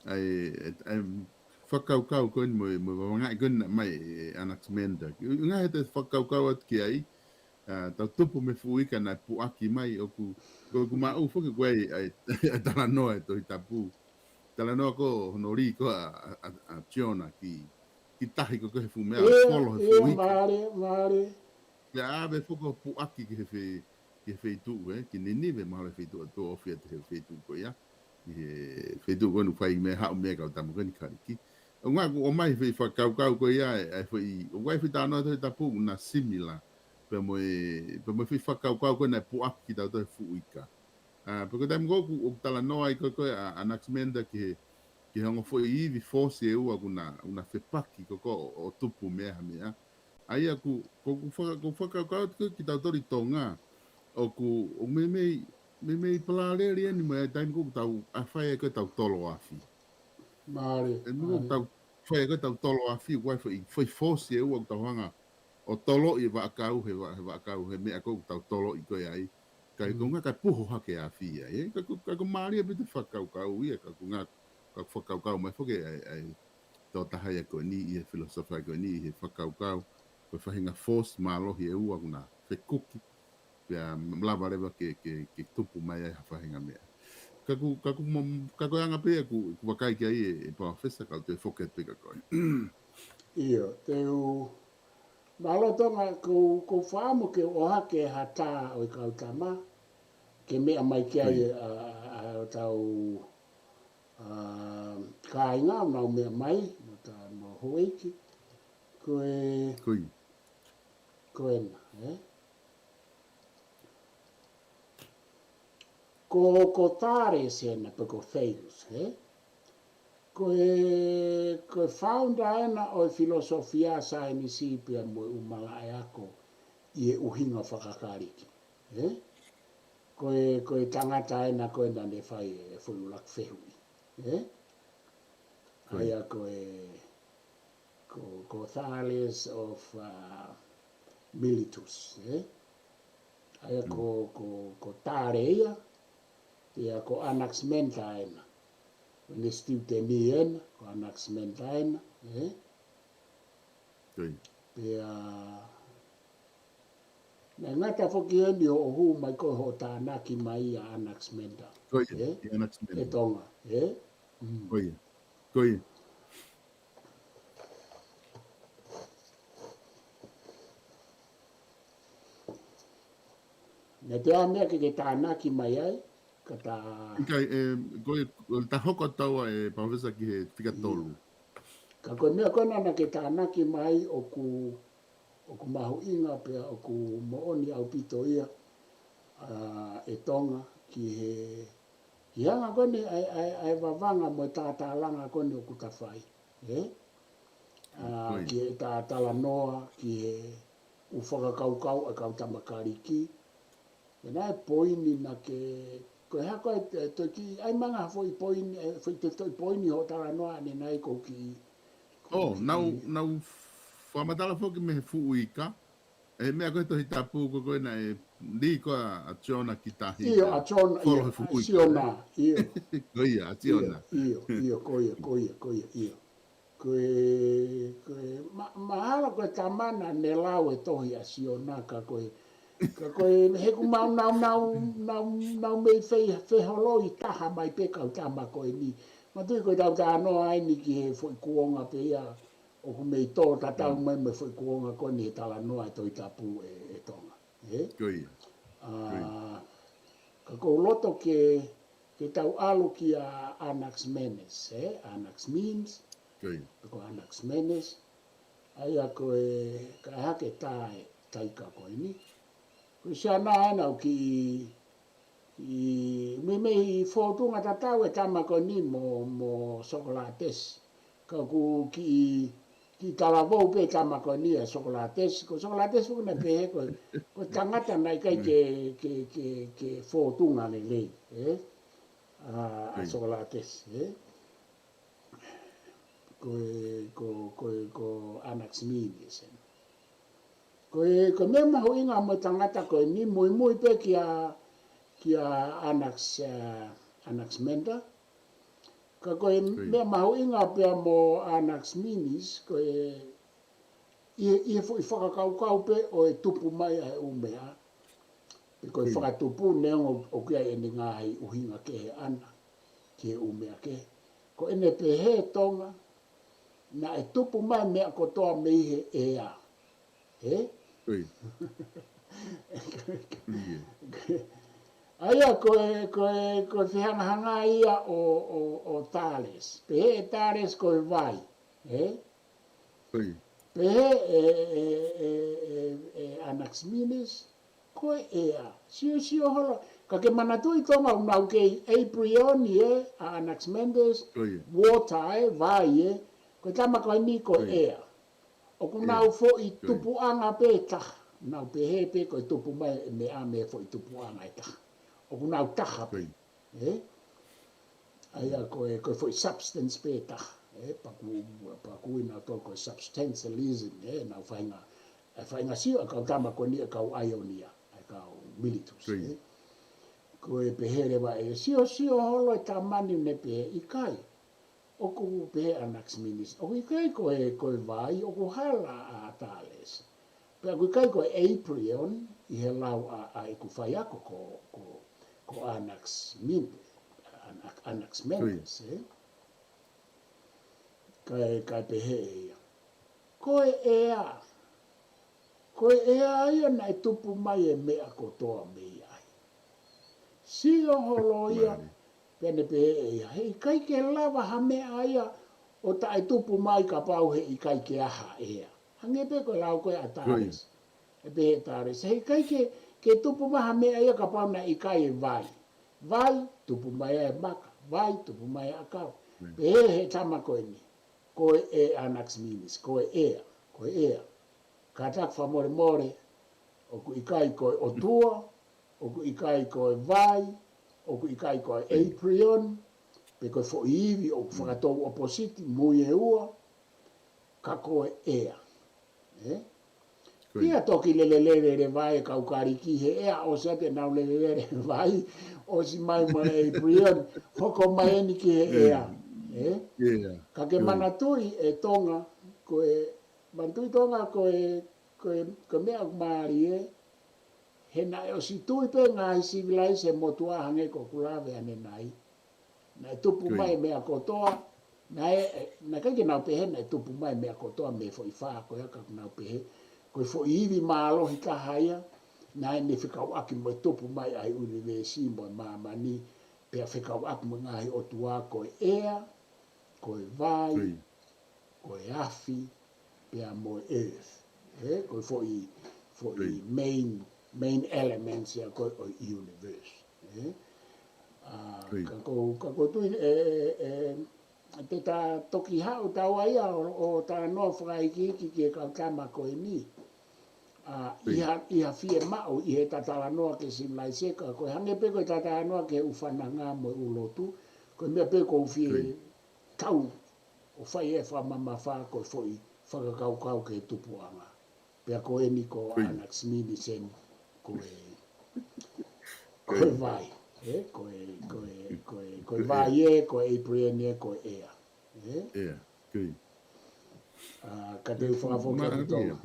ʻa e, ʻa e, ʻa e fakakaukau ko eni mo e, mo e vavangaʻi ko eni naʻe ʻomai ʻe Anaximander. ʻUhinga he te fakakaukau atu ki ai, ʻa, tau tupu mei he fuʻu ika naʻe puʻaki mai ʻoku, ko ʻeku maʻu foki ko e, ʻa e, ʻa e talanoa ʻa e Tohi Tapu. Talanoa ko hono lī ko ē ʻa, ʻa, ʻa, ʻa Siona ki, ki tahi ko ē he fuʻu meʻa, ʻio, folo he fuʻu ika. Mālie, mālie. Pea ʻave foki ʻo puʻaki ki he fe-, ki he feituʻu, ē, ki Ninive, mahalo feituʻu ʻa e tuʻa ofi ʻa e feituʻu ko ia. ʻI he feituʻu ko ē naʻe fai meʻa, haʻu meʻa kau tama ko eni Kalisi. ʻUhinga ʻoku ʻomai foʻi fakakaukau ko ia, ʻa e foʻi, ʻoku ʻi ai foʻi talanoa Tohi Tapu ʻoku na similar. Pea mo e, pea mo e foʻi fakakaukau ko ē naʻe puʻaki kitautolu he fuʻu ika. ʻA, pea ko e taimi ko ē ʻoku, ʻoku talanoa ai ko ē, ko ē ʻa, ʻa Anaximander ki he, ki he ongo foʻi ivi force ʻe ua ʻoku na, ʻoku na fepaki ko ē ʻo, ʻo tupu meʻa ha meʻa. ʻA ia ʻoku, ʻoku, ʻoku faka-, ʻoku fakakaukau atu ko ē kitautolu ʻi Tonga, ʻoku, ʻoku meimei, meimei parallel eni mo e taimi ko ē ʻoku tau, ʻa, fai ai ko ē ʻetau tolo afi. Mālie, ē, meimei ʻoku tau fai ai ko ē ʻetau tolo afi, ʻoku ʻi ai foʻi, foʻi force ʻe ua ʻoku tau hanga ʻo toloʻi e vaʻakau, he va-, he vaʻakau, he meʻa ko ē ʻoku tau toloʻi ko ē ai. Ka ʻi he ko e ʻuhinga kae puho hake e afi ia, ē? Ka ko, ka ko e mālie ʻaupito e fakakaukau ia, ka ko e ʻuhinga, ka ko e fakakaukau mai foki ʻa e, ʻa e tokotaha ia ko eni, ʻi he filōsofa ko eni, ʻi he fakakaukau, ko e faʻahinga force mālohi ʻe ua ʻoku na fekuki, pea lava leva ke, ke, ke tupu mai ai ha faʻahinga meʻa. Ka ko, ka ko mo-, ka ko e anga pē ia ʻoku, ʻoku vakai ki ai ē, ē Professor, kau toe foki atu pē kia koe. ʻIo, te u mālō Tonga, ko, ko faamu ke ʻohake ha tā ʻo e kau tama, ke meʻa mai ki ai ʻa, ʻa, ʻa hotau, ʻa, kāinga, nau meʻa mai, mo ta, mo houʻeiki. Ko e, Kui. Ko ena, ē? Ko, ko Thales ena pe ko Thales, ē? Ko e, ko e founder ena ʻo e filosofia saienisi pea mo e ʻū malaʻe ako ʻi he ʻuhinga fakakaliki, ē? Ko e, ko e tangata ena ko ena ne fai e foʻi ʻuluaki fehuʻi, ē? Ko ia. ʻA ia ko e, ko, ko Thales of, uh, Miletus, ē? ʻA ia ko, ko, ko Thales ia, pea ko Anaximander ena. Ko ʻene student ena, ko Anaximander ena, ē? Ko ia. Pea, naʻe ngata foki eni hoʻo hū mai ko hoʻo tānaki mai ʻa Anaximander, Ko ia, ē? ʻI Anaximander. ʻE Tonga, ē? Mm. Ko ia. Ko ia. Naʻe ʻi ai ha meʻa ke ke tānaki mai ai, ka ta ʻIkai, ē, ko e, ko e ta hoko taua ē, Palōfesa, ki he fika tolu. Ka ko e meʻa ko ena naʻa ke tānaki mai ʻoku, ʻoku mahuʻinga pea ʻoku moʻoni ʻaupito ia, ʻa, ʻe Tonga ki he, ki he anga ko eni ʻa e, ʻa e, ʻa e vavanga mo e tātālanga ko eni ʻoku ta fai, ē? ʻA, Ko ia. ki he tā talanoa, ki he ʻū fakakaukau ʻa e kau tama Kaliki. Pea naʻe poini naʻa ke, ko e hā ko e, e toki, ʻai mai ange ha foʻi poini, e foʻi te toki poini hoʻo talanoa ʻanenai ko ki. ʻŌ, nau, nau fakamatala foki mei he fuʻu ika. ʻE meʻa ko e Tohi Tapu ko, ko ena ʻe lī ko ā ʻa Siona ki tahi. ʻIo, ʻa Siona, Folo ʻio, he fuʻu ʻa ika, Siona, ē? ʻIo. Ko ia, ʻa Siona. ʻIo, ʻio, ko ia, ko ia, ko ia, ʻio. Ko e, ko e, ma-, mahalo ko e tama naʻa ne lau e tohi ʻa Siona ka ko e, ka ko e, he ʻoku mau nau, nau, nau, nau mei fei, feholoi taha mai pē kau tama ko eni. Manatuʻi ko e tau talanoa eni ki he foʻi kuonga pē ia, ʻoku mei tō tatau mai mo e foʻi kuonga ko eni he talanoa e Tohi Tapu ʻe, ʻe Tonga, ē? Ko ia. ʻA, Ko ia. ka ʻoku ou loto ke, ke tau ʻalu kia Anaximenes, ē? Anaximenes, Ko ia. pe ko Anaximenes, ʻa ia ko e, ka hake tā e, tā ika ko eni. Ko Siona ena ʻoku kiʻi, ʻi, mei, mei fōtunga tatau e tama ko eni mo, mo Socrates. Ka ʻoku kiʻi, kiʻi talavou pē tama ko eni ʻa Socrates. Ko Socrates foki naʻe pehē ko, ko e tangata naʻe ʻikai ke, ke, ke, ke fōtunga lelei, ē? ʻA, ʻa Socrates, ē? Ko e, ko, ko e, ko Anaximenes ena. Ko e, ko e meʻa mahuʻinga mo e tangata ko eni muimui pē kia, kia Anax-, ē, Anaximander. Ka ko e meʻa mahuʻinga pea mo Anaximenes, ko e, ʻi he, ʻi he foʻi fakakaukau pē ʻo e tupu mai ʻa e ʻū meʻa. Pe ko e fakatupu neongo ʻoku ʻi ai ʻene ngaahi ʻuhinga kehe ʻana ki he ʻū meʻa kehe. Ko ʻene pehē Tonga, naʻe tupu mai meʻa kotoa mei he ʻea. Ē? Ko ia. ʻIo. ʻA ia ko e, ko e, ko e fehangahanga ia ʻo, ʻo, ʻo Thales. Pehē ʻe Thales ko e vai. Ē? Ko ia. Pehē ʻe, ʻe, ʻe, ʻe, ʻe Anaximenes, ko e ʻea. Sio, sio holo. Ka ke manatuʻi Tonga ʻoku nau kei Apeiron ē, ʻa Anaximenes, Ko ia. water ē, vai ē. Ko e tama ko eni ko e Ko ia. ʻea. ʻOku ʻEa. nau foʻi Ko ia. tupuʻanga pē taha. Nau pehē pē ko e tupu mai e meʻa mei he foʻi tupuʻanga ʻe taha. ʻOku nau taha Ko pē. ia. Ē? ʻA ia ko e, ko e foʻi substance pē taha. Ē? Paku, paku ina tō ko e substantialism, ē? Nau faʻahinga, e faʻahinga sio ʻa e kau tama ko eni ʻa e kau ʻAionia, ʻa e kau Miletus, Ko ia. ē? Ko e pehē leva ʻe sio, sio holo e tama ni ne pehē ʻikai. ʻOku pehē ʻe Anaximenes, ʻoku ʻikai ko e, ko e vai, ʻoku hala ʻa Thales. Pea ʻoku ʻikai ko e Apeiron ʻi he lau ʻa, ʻa ʻeku faiako ko, ko, ko Anaximen-, Ana-, Anaximenes, Ko ia. ē? Kae, kae pehē ʻe ia. Ko e ʻea. Ko e ʻea ia naʻe tupu mai e meʻa kotoa mei ai. Sio holo ia, pea ne pehē ʻe ia, he ʻikai ke lava ha meʻa ia ʻo taʻetupu mai kapau he ʻikai ke ʻi ai ha ʻea. Hangē pē ko e lau ko ē ʻa Thales. ʻE pehē ʻe Thales, he ʻikai ke, ke tupu mai ha meʻa ia kapau naʻe ʻikai e vai. Vai, tupu mai e maka. Vai, tupu mai e ʻakau. Pehē he tama ko eni, ko e ʻea, Anaximenes, ko e ʻea, ko e ʻea. Kātaki fakamolemole, ʻoku ʻikai ko e ʻOtua, ʻoku ʻikai ko e vai, ʻoku ʻikai ko e Apeiron, pe ko e foʻi ivi ʻoku fakatou ʻopositi, mui ʻe ua, ka ko e ʻea. ʻE? Pea toki lelelele leva e kau Kalisi he ʻea, ʻosi ʻa ʻenau lelelele vai, ʻosi mai mo e Apeiron, hoko mai eni ki he ʻea. ʻE? Ka ke manatuʻi ʻe Tonga, ko e, manatuʻi Tonga ko e, ko e, ko e meʻa ʻoku mālie, he naʻe ʻosi tui pē ngaahi sivilaise motuʻa hangē ko ʻeku lave ʻanenai. Naʻe tupu mai meʻa kotoa, naʻe, naʻe ʻikai ke nau pehē naʻe tupu mai meʻa kotoa mei he foʻi fā ko ia ka ʻoku nau pehē, ko e foʻi ivi mālohi taha ia, naʻe ne fekauʻaki mo e tupu mai ʻa e ʻunivēsi mo e māmani, pea fekauʻaki mo e ngaahi ʻotua ko e ʻea, ko e vai, ko e afi, pea mo e earth. ʻE, ko e foʻi, foʻi main, main elements ia ko ē ʻo e universe. ʻE? ʻA, ka ko, ka ko tui, ʻe, ʻe, ʻe, te ta toki haʻu taua ia ʻo, ʻo talanoa fakaikiiki ki he kau tama ko eni. ʻA, ʻi ha, ʻi ha fiemaʻu, ʻi heʻeta talanoa ki he sivilaise ka, ko e hangē pē ko ʻeta talanoa ki he ʻū fananga mo e ʻū lotu, ko e meʻa pē ʻoku ou fie tau ʻo fai e fakamamafa ko e foʻi fakakaukau ki he tupuʻanga. Pea ko eni ko Anaximenes eni, ko e, ko e vai, ʻe, ko e, ko e, ko e, ko e vai ʻe, ko e Apeiron ʻe, ko e ʻea. ʻE? ʻA, ka te u fakafoki atu Tonga.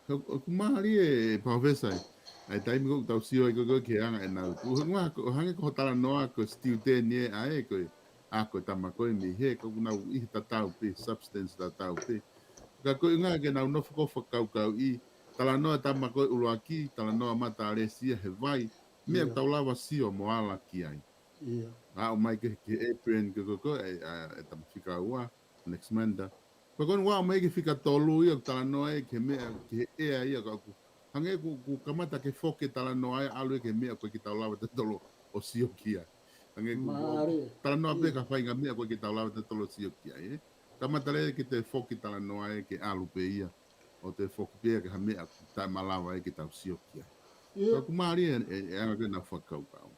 ʻOku mālie e Palōfesa ʻa e taimi ko ē ʻoku tau sio ai ko ē ki he anga ʻenau. ʻOku hangē ko, hangē ko hoʻo talanoa ko e student ʻe ʻa e ko e, ʻa ko e tama ko ē mei hē, ʻoku nau ʻi he tatau pē, substance tatau pē. Ka ko e ʻuhinga ke nau nofo ko ē fakakaukauʻi, talanoa tama ko ē ʻuluaki, talanoa Matalesi ia he vai, meʻa ʻoku tau lava sio mo ala ki ai. ʻIo. Aʻu mai ki he, ki he Apeiron ko ē ko ē, ʻa e, ʻa e tama fika ua, Anaximander. Pea ko eni ʻoku aʻu mai ki he fika tolu ia, ʻoku talanoa ia ki he meʻa, ki he ʻea ia ka ʻoku. Hangē ʻoku, ʻoku kamata ke foki e talanoa ia ʻalu ia ki he meʻa ʻoku ʻikai ke tau lava tautolu ʻo sio ki ai. Hangē ʻoku, ʻoku talanoa pē ki ha faʻahinga meʻa ʻoku ʻikai ke tau lava tautolu ʻo sio ki ai, ʻe? Kamata leva ke toe foki e talanoa ia ke ʻalu pē ia. ʻO toe foki pē ia ki ha meʻa ʻoku taʻemalava ia ke tau sio ki ai. ʻIo. Ka ʻoku mālie e, e, e anga ko ē ʻenau fakakaukau.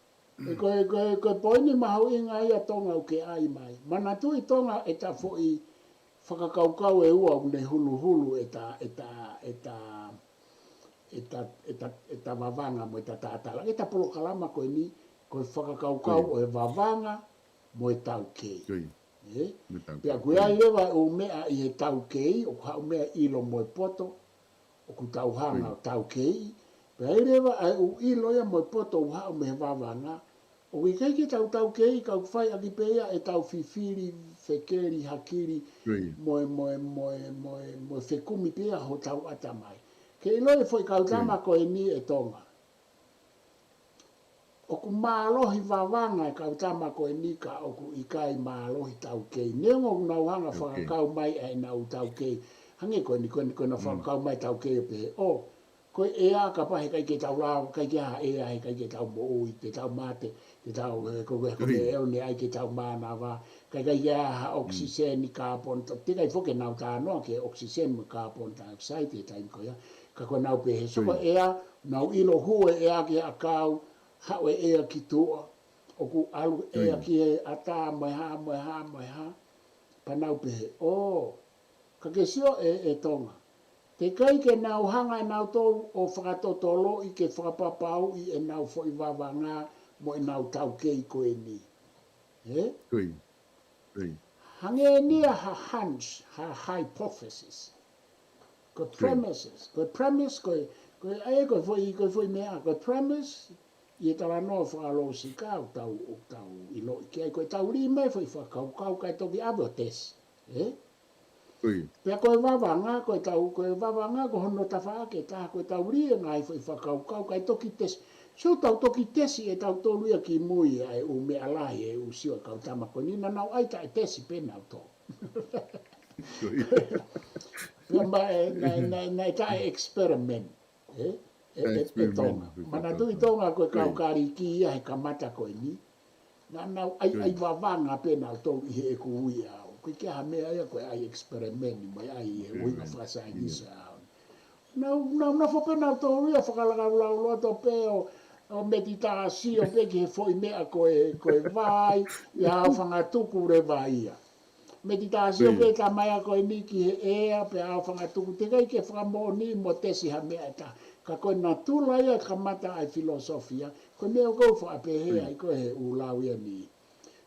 ʻE ko e, ko e, ko e poini mahuʻinga ia Tonga ʻoku ke ʻai mai. Manatuʻi Tonga ʻeta foʻi fakakaukau ʻe ua ʻoku ne huluhulu ʻeta, ʻeta, ʻeta, ʻeta, ʻeta, ʻeta vavanga mo ʻeta tātala. ʻEta polokalama ko eni, ko e fakakaukau ʻo e vavanga mo e taukei. ʻE? Pea ʻoku ʻi ai leva e ʻū meʻa ʻi he taukei, ʻoku haʻu mei he ʻilo mo e poto, ʻoku tau hanga ʻo taukei. Pea ʻi ai leva ʻa e ʻū ʻilo ia mo e poto ʻoku haʻu mei he vavanga, ʻoku ʻikai ke tau taukei, ka ʻoku fai ʻaki pē ia ʻetau fifili, fekeli, hakili, mo e, mo e, mo e, mo e, mo e fekumi pē ia hotau ʻatamai. Ke ʻilo e foʻi kau tama ko eni ʻe Tonga. ʻOku mālohi vavanga e kau tama ko eni ka ʻoku ʻikai mālohi taukei. Neongo ʻoku nau hanga fakakau mai ʻenau taukei. Hangē ko eni, ko eni, ko ʻenau fakakau mai taukei ʻo pehē, ʻo, ko e ʻea kapau he ʻikai ke tau lava, ʻikai ke ʻi ai ha ʻea, he ʻikai ke tau moʻui, te tau mate, te tau, ʻe, ko, ko, ko e meʻa ʻe ʻoku ne ʻai ke tau mānava, ka ʻikai ke ʻi ai ha ʻokisijeni, carbon, te ʻikai foki ke nau talanoa ki he ʻokisijeni mo e carbon dioxide he taimi ko ia. Ka ko ʻenau pehē, so ko e ʻea, nau ʻilo hū e ʻea ki he ʻakau, haʻu e ʻea ki tuʻa, ʻoku ʻalu e ʻea ki he ʻatā, mo e hā, mo e hā, mo e hā. Pea nau pehē, ʻō, ka ke sio ʻe, ʻe Tonga. Teʻeki ai ke nau hanga ʻe nautolu ʻo fakatotoloʻi ke fakapapauʻi ʻenau foʻi vavanga mo ʻenau taukei ko eni. ʻE? Hangē ni ia ha hunch, ha hypothesis. Ko e premises, ko e premise, ko e, ko e, ʻa e, ko e foʻi, ko e foʻi meʻa, ko e premise, ʻi he talanoa fakalōsika ʻoku tau, ʻoku tau ʻiloʻi ki ai, ko ʻetau lī mai foʻi fakakaukau kae toki ʻave ʻo tesi. ʻE? Pea ko e vavanga, ko e tau, ko e vavanga, ko hono tafaʻaki ʻe taha, ko e tau lī e ngaahi foʻi fakakaukau, kae toki tesi. Sio tau toki tesi ʻe tautolu ia ki mui ʻa e ʻū meʻa lahi ʻe ʻū sio e kau tama ko eni, naʻa nau ʻai taʻe tesi pē nautolu. Pea ma e, naʻe, naʻe, naʻe taʻe experiment. ʻE, ʻe, ʻe, ʻe Tonga. Manatuʻi Tonga ko e kau Kaliki ia he kamata ko eni. Naʻa nau ʻai, ʻai vavanga pē nautolu ʻi heʻeku ui au. Ko e kiʻi ha meʻa ia ko e ʻai experiment mo e ʻai he ʻuhinga fakasaienisi au. Nau, nau, nau nofo pē nautolu ia fakalakalaulauloto pē ʻo, ʻo meditasio pē ki he foʻi meʻa ko e, ko e vai, ia ʻo fangatuku leva ia. Meditasio pē tamaiki ko eni ki he ʻea, pea ʻo fangatuku teʻeki ai ke fakamoʻoni mo tesi ha meʻa ʻe taha. Ka ko e natula ia kamata ʻa e filosofia, ko e meʻa ʻoku ou faʻa pehē ai ko e he ʻū lau ia ni.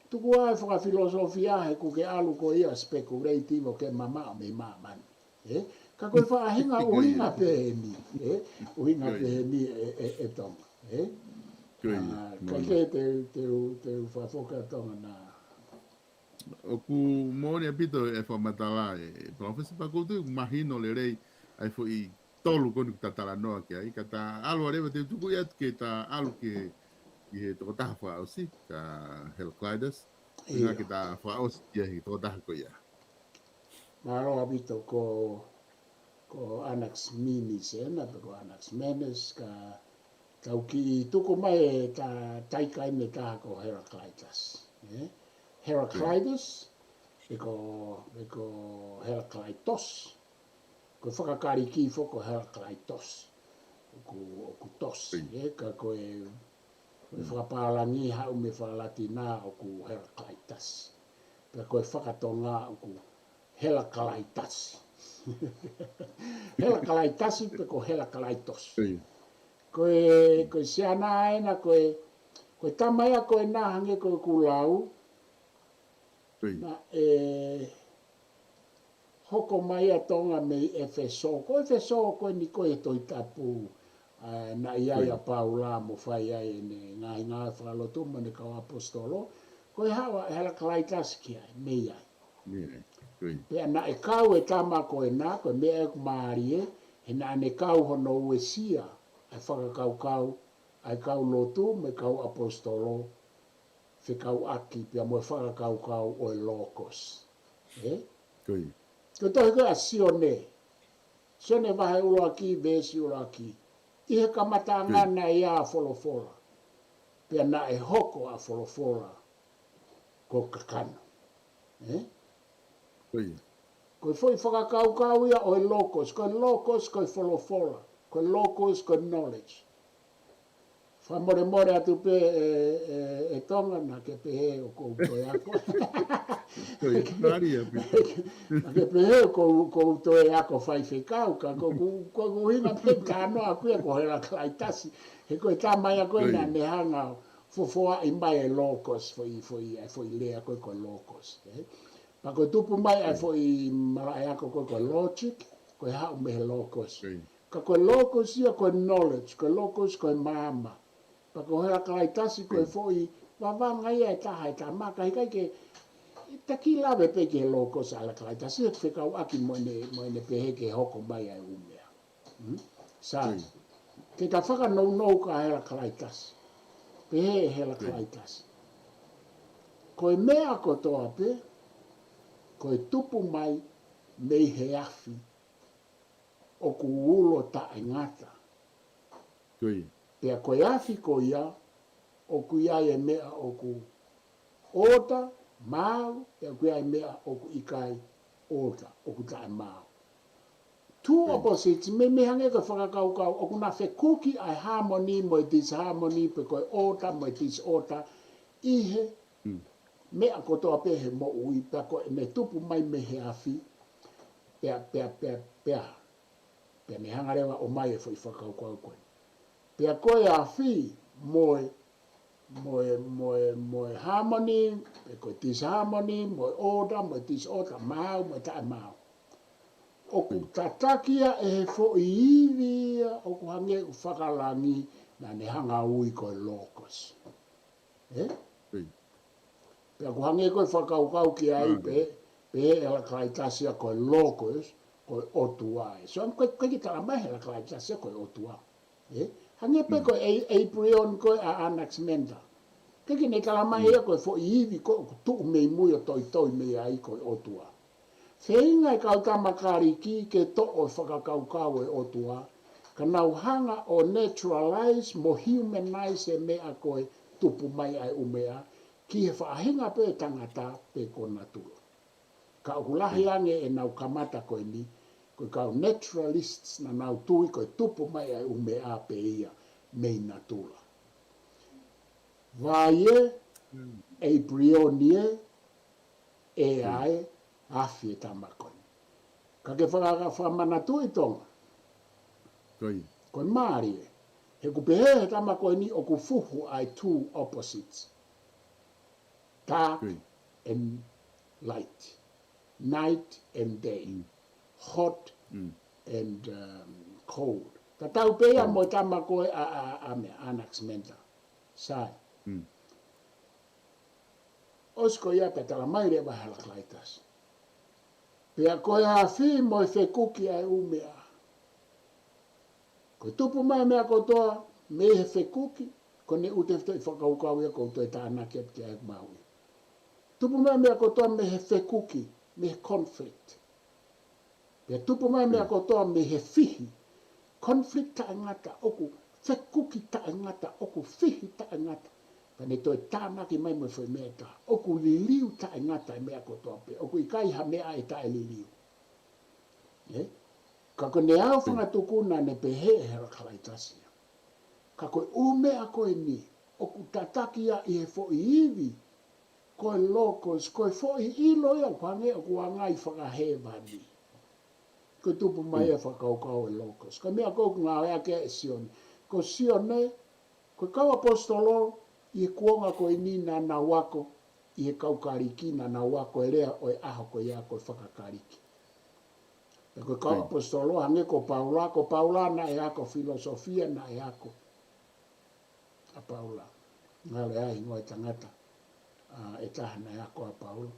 Tuku ā e fakafilosofia he ʻoku ke ʻalu ko ia speculative ʻo ke mamaʻo mei māmani. ʻE? Ka ko e faʻahinga ʻuhinga pē eni, ʻe? ʻUhinga pē eni ʻe, ʻe, ʻe Tonga, ʻe? Ka ke te, te, te fafoka Tonga na. ʻOku moʻoni ʻaupito e fakamatala ʻe Professor Pakutu, ʻoku mahino lelei ʻa e foʻi tolu ko eni ʻoku ta talanoa ki ai, ka ta ʻalu ā leva te u tuku ia ke ta ʻalu ki he, ki he tokotaha fakaʻosi, ka Heraclitus, ʻuhinga ke ta fakaʻosi ia he tokotaha ko ia. Mālō ʻaupito ko, ko Anaximenes ena, pe ko Anaximenes, ka tau kiʻi tuku mai e ta, taikaine taha ko Heraclitus, ʻe? Heraclitus, pe ko, pe ko Heraclitus, ko e fakakaliki foki ko Heraclitus, ʻoku, ʻoku tos, ʻe? Ka ko e, ko e fakapālangi haʻu mei fakalatina ʻoku Heraclitus. Pea ko e fakatonga ʻoku Heraclitus. Heraclitus pe ko Heraclitus. Ko e, ko e siana ena, ko e, ko e tama ia ko ena hangē ko ʻeku lau, naʻe hoko mai ʻa Tonga mei ʻEfesō. Ko ʻEfesō ko eni ko e Tohi Tapu, ʻa, naʻe ʻi ai ʻa Paula mo fai ai ʻene ngaahi ngāue fakalotu mo ʻene kau ʻaposetolo. Ko e haʻu ʻa Heraclitus ki ai, mei ai. Pea naʻe kau e tama ko ena, ko e meʻa ʻoku mālie, he naʻa ne kau hono uesia ʻa e fakakaukau ʻa e kau lotu mo e kau ʻaposetolo, fekauʻaki pea mo e fakakaukau ʻo e Logos. ʻE? Ko e tohi ko ē ʻa Sione. Sione vahe ʻuluaki, veesi ʻuluaki. ʻI he kamataʻanga naʻe ʻi ai ʻa Folofola. Pea naʻe hoko ʻa Folofola ko kakano. ʻE? Ko e foʻi fakakaukau ia ʻo e Logos, ko e Logos, ko e Folofola, ko e Logos, ko e knowledge. Fakamolemole atu pē ʻe, ʻe, ʻe Tonga naʻa ke pehē ʻoku ou toe ako. Naʻa ke pehē ʻoku ou, ʻoku ou toe ako faifekau, ka ko ʻeku, ko ʻeku ʻuhinga pē talanoa ʻaku ia ko Heraclitus, he ko e tama ia ko ē naʻa ne hanga ʻo fofoaʻi mai e Logos, foʻi, foʻi, ʻa e foʻi lea ko ē ko e Logos, ʻe? Pea ko e tupu mai ʻa e foʻi malaʻe ako ko ē ko e logic, ko e haʻu mei he Logos. Ka ko e Logos ia ko e knowledge, ko e Logos ko e maama. Pea ko Heraclitus ko e foʻi vavanga ia ʻe taha ʻe tama, ka ʻikai ke, te ke lave pē ki he Logos ʻa Heraclitus, ʻe fekauʻaki mo ʻene, mo ʻene pehē ke hoko mai ʻa e ʻū meʻa. Hmm? Sai. Ke ta fakanounou kia Heraclitus. Pehē ʻe Heraclitus. Ko e meʻa kotoa pē, ko e tupu mai mei he afi, ʻoku ulo taʻengata. Pea ko e afi ko ia, ʻoku ʻi ai e meʻa ʻoku ʻota, maau, pea ʻoku ʻi ai e meʻa ʻoku ʻikai ʻota, ʻoku taʻemaau. Two opposites, mei, mei hangē ko e fakakaukau, ʻoku na fekuki ʻa e harmony mo e disharmony, pe ko e ʻota mo e disorder, ʻi he meʻa kotoa pē he moʻui, pea ko ʻene tupu mai mei he afi, pea, pea, pea, pea. Pea ne hanga leva ʻo ʻomai e foʻi fakakaukau ko ē. Pea ko e afi, mo e, mo e, mo e, mo e harmony, pe ko e disharmony, mo e order, mo e disorder, maau, mo e taʻemaau. ʻOku tataki ia ʻe he foʻi ivi ia, ʻoku hangē ʻoku fakalangi, naʻa ne hanga ʻo ui ko e Logos. ʻE? Pea ʻoku hangē ko e fakakaukau ki ai pē, Pehē ʻe Heraclitus ia ko e Logos, ko e ʻOtua ē. So, ʻoku ʻikai ke talamai ʻe Heraclitus ia ko e ʻOtua. Ē? Hangē pē ko e Apeiron ko ē ʻa Anaximander. ʻIkai ke ne talamai ia ko e foʻi ivi ko ē ʻoku tuʻu mei mui ʻo toitoi mei ai ko e ʻOtua. Feinga e kau tama Kalisi ke toʻo e fakakaukau ʻo e ʻOtua, ka nau hanga ʻo naturalize mo humanize e meʻa ko e tupu mai ʻa e ʻū meʻa, ki he faʻahinga pē tangata pe ko natula. Ka ʻoku lahi ange ʻenau kamata ko eni, ko e kau naturalists naʻa nau tui ko e tupu mai ʻa e ʻū meʻa pē ia mei natula. Vai ē, Apeiron ē, ʻe ʻai, afi e tama ko eni. Ka ke faka-, fakamanatu ʻi Tonga. Ko e mālie. He ʻoku pehē he tama ko eni ʻoku fuhu ʻa e two opposites. Dark and light. Night and day. Hot and, um, cold. Tatau pē ia mo e tama ko ē ʻa, ʻa, ʻa meʻa, Anaximander. Sai. ʻOsi ko ia pea talamai leva ʻe Heraclitus. Pea ko e afi mo e fekuki ʻa e ʻū meʻa. Ko e tupu mai meʻa kotoa mei he fekuki, ko ʻene ʻū tefitoʻi fakakaukau ia ʻoku ou toe tānaki atu ki ai ʻeku mahuʻinga. Tupu mai meʻa kotoa mei he fekuki, mei he conflict. Pea tupu mai meʻa kotoa mei he fihi. Conflict taʻengata ʻoku, fekuki taʻengata ʻoku, fihi taʻengata. Pea ne toe tānaki mai mo e foʻi meʻa ʻe taha. ʻOku liliu taʻengata e meʻa kotoa pē. ʻOku ʻikai ha meʻa ʻe taʻeliliu. Ē? Ka ko ʻene ʻaofanga tukuna naʻe pehē ʻe Heraclitus ia. Ka ko e ʻū meʻa ko eni, ʻoku tataki ia ʻi he foʻi ivi, ko e Logos, ko e foʻi ʻilo ia, ʻoku hangē ʻoku anga ʻi fakahēvani. Ko e tupu mai e fakakaukau e Logos. Ko e meʻa ko ē ʻoku ngāueʻaki ʻe Sione. Ko Sione, ko e kau ʻaposetolo, ʻi he kuonga ko eni naʻa nau ako, ʻi he kau Kalisi naʻa nau ako e lea ʻo e ʻaho ko ia ko e fakaKalisi. Pea ko e kau ʻaposetolo, hangē ko Paula, ko Paula naʻe ako filosofia, naʻe ako ʻa Paula. Ngalo ʻa e hingoa e tangata, ʻa, ʻe taha naʻe ako ʻa Paula.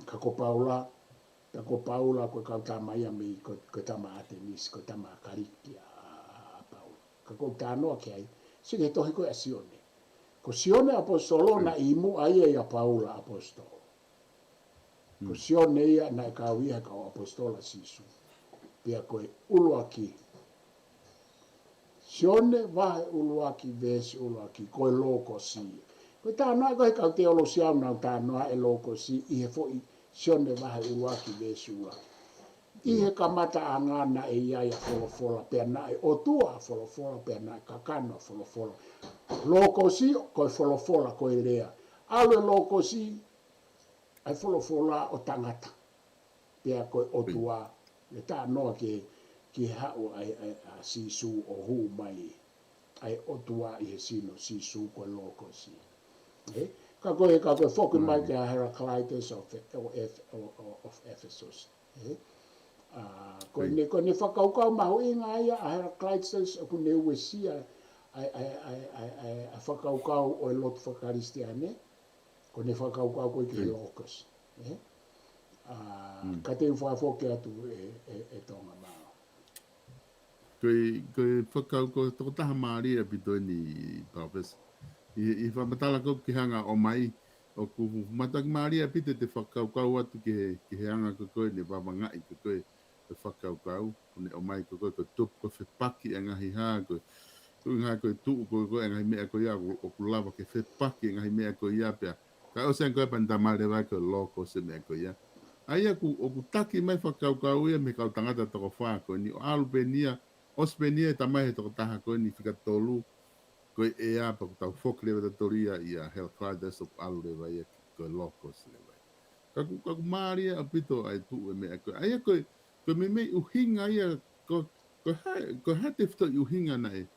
Ka ko Paula, ka ko Paula ko e kau tama ia mei, ko, ko e tama ʻAtenisi, ko e tama Kalisi ʻa, ʻa, ʻa Paula. Ka ko e talanoa ki ai, sio ki he tohi ko ē ʻa Sione. Ko Sione ʻaposetolo naʻe ʻi muʻa ia ʻia Paula ʻaposetolo. Ko Sione ia naʻe kau ia he kau ʻaposetolo ʻa Sīsū. Pea ko e ʻuluaki. Sione vahe ʻuluaki veesi ʻuluaki, ko e Logosi. Ko e talanoa ko ē ʻa e kau teolosia ʻoku nau talanoa e Logosi ʻi he foʻi Sione vahe ʻuluaki veesi ʻuluaki. ʻI he kamataʻanga naʻe ʻi ai ʻa Folofola, pea naʻe ʻOtua ʻa Folofola, pea naʻe kakano ʻa Folofola. Logosi ko e Folofola, ko e lea. ʻAlu e Logosi, ʻa e Folofola ʻo tangata. Pea ko e ʻOtua, ʻe talanoa ki, ki he haʻu ʻa, ʻa, ʻa Sīsū ʻo hū mai ʻa e ʻOtua ʻi he sino Sīsū ko e Logosi. Ē? Ka ko e, ka ko e foki mai kia Heraclitus of, of, of, of Ephesus. Ē? ʻA, ko ʻene, ko ʻene fakakaukau mahuʻinga ia ʻa Heraclitus ʻoku ne uesia ʻa e, ʻa e, ʻa e, ʻa e, ʻa e, ʻa e fakakaukau ʻo e lotu fakakalisitiane. Ko ʻene fakakaukau ko ē ki he Logos. Ē? ʻA, ka te u fakafoki atu ē, ē, ē Tonga, mālō. Ko e, ko e fakakaukau tokotaha mālie ʻaupito eni, Palōfesa. ʻI, ʻi he fakamatala ko ē ke hanga ʻo ʻomai, ʻoku mātuʻaki mālie ʻaupito ʻete fakakaukau atu ki he, ki he anga ko ē ʻene vavangaʻi ko ē ʻa e fakakaukau, ʻoku ne ʻomai ko ē ko e tupu, ko e fepaki ʻa e ngaahi hā, ko e, ko e ngaahi, ko e tuʻu ko ē ko ē ʻa e ngaahi meʻa ko ia ʻoku, ʻoku lava ke fepaki ʻa e ngaahi meʻa ko ia pea. Ka ʻosi ange ko ē pea ne talamai leva ko e Logos e meʻa ko ia. ʻA ia ʻoku, ʻoku taki mai fakakaukau ia mei he kau tangata toko fā ko eni ʻo ʻalu pē eni ia, ʻosi pē eni ia ʻe talamai he tokotaha ko eni fika tolu, ko e ʻea pea ʻoku tau foki leva tautolu ia ʻia Heraclitus ʻoku ʻalu leva ia ko e Logos leva ia. Ka ʻoku, ka ʻoku mālie ʻaupito ʻa e tuʻu e meʻa ko ē. ʻA ia ko e, ko e meimei ʻuhinga ia, ko, ko e hā, ko e hā e tefitoʻi ʻuhinga naʻe,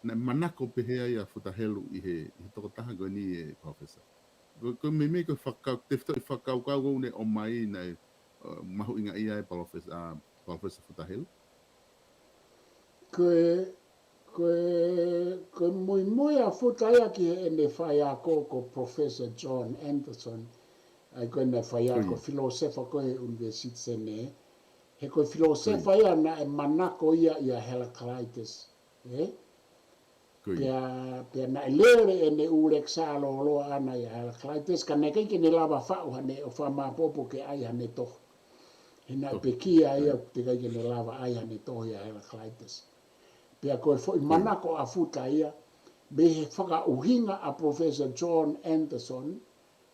naʻe manako pehē ai ʻa Futa Helu ʻi he, ʻi he tokotaha ko eni ē Palōfesa. Ko, ko e meimei ko e fakakau-, tefitoʻi fakakaukau ʻoku ne ʻomai naʻe, ʻa, mahuʻingaʻia ai Palōfesa, ʻa, Palōfesa Futa Helu. Ko e, ko e, ko e muimui ʻa Futa ia ki heʻene faiako ko Professor John Anderson, ʻA ia ko ena fai ʻa ko e filōsefa ko e University Senē. He ko e filōsefa ia naʻe manako ia ʻia Heraclitus. Ē? Pea, pea naʻe lele ʻene ʻū lekisā lōloa ʻana ʻia Heraclitus, ka naʻe ʻikai ke ne lava faʻu haʻane ʻofa māpopo ke ʻai haʻane toho. He naʻe pekia ia, teʻeki ai ke ne lava ʻai haʻane toho ʻia Heraclitus. Pea ko e foʻi manako ʻa Futa ia, mei he fakaʻuhinga ʻa Professor John Anderson,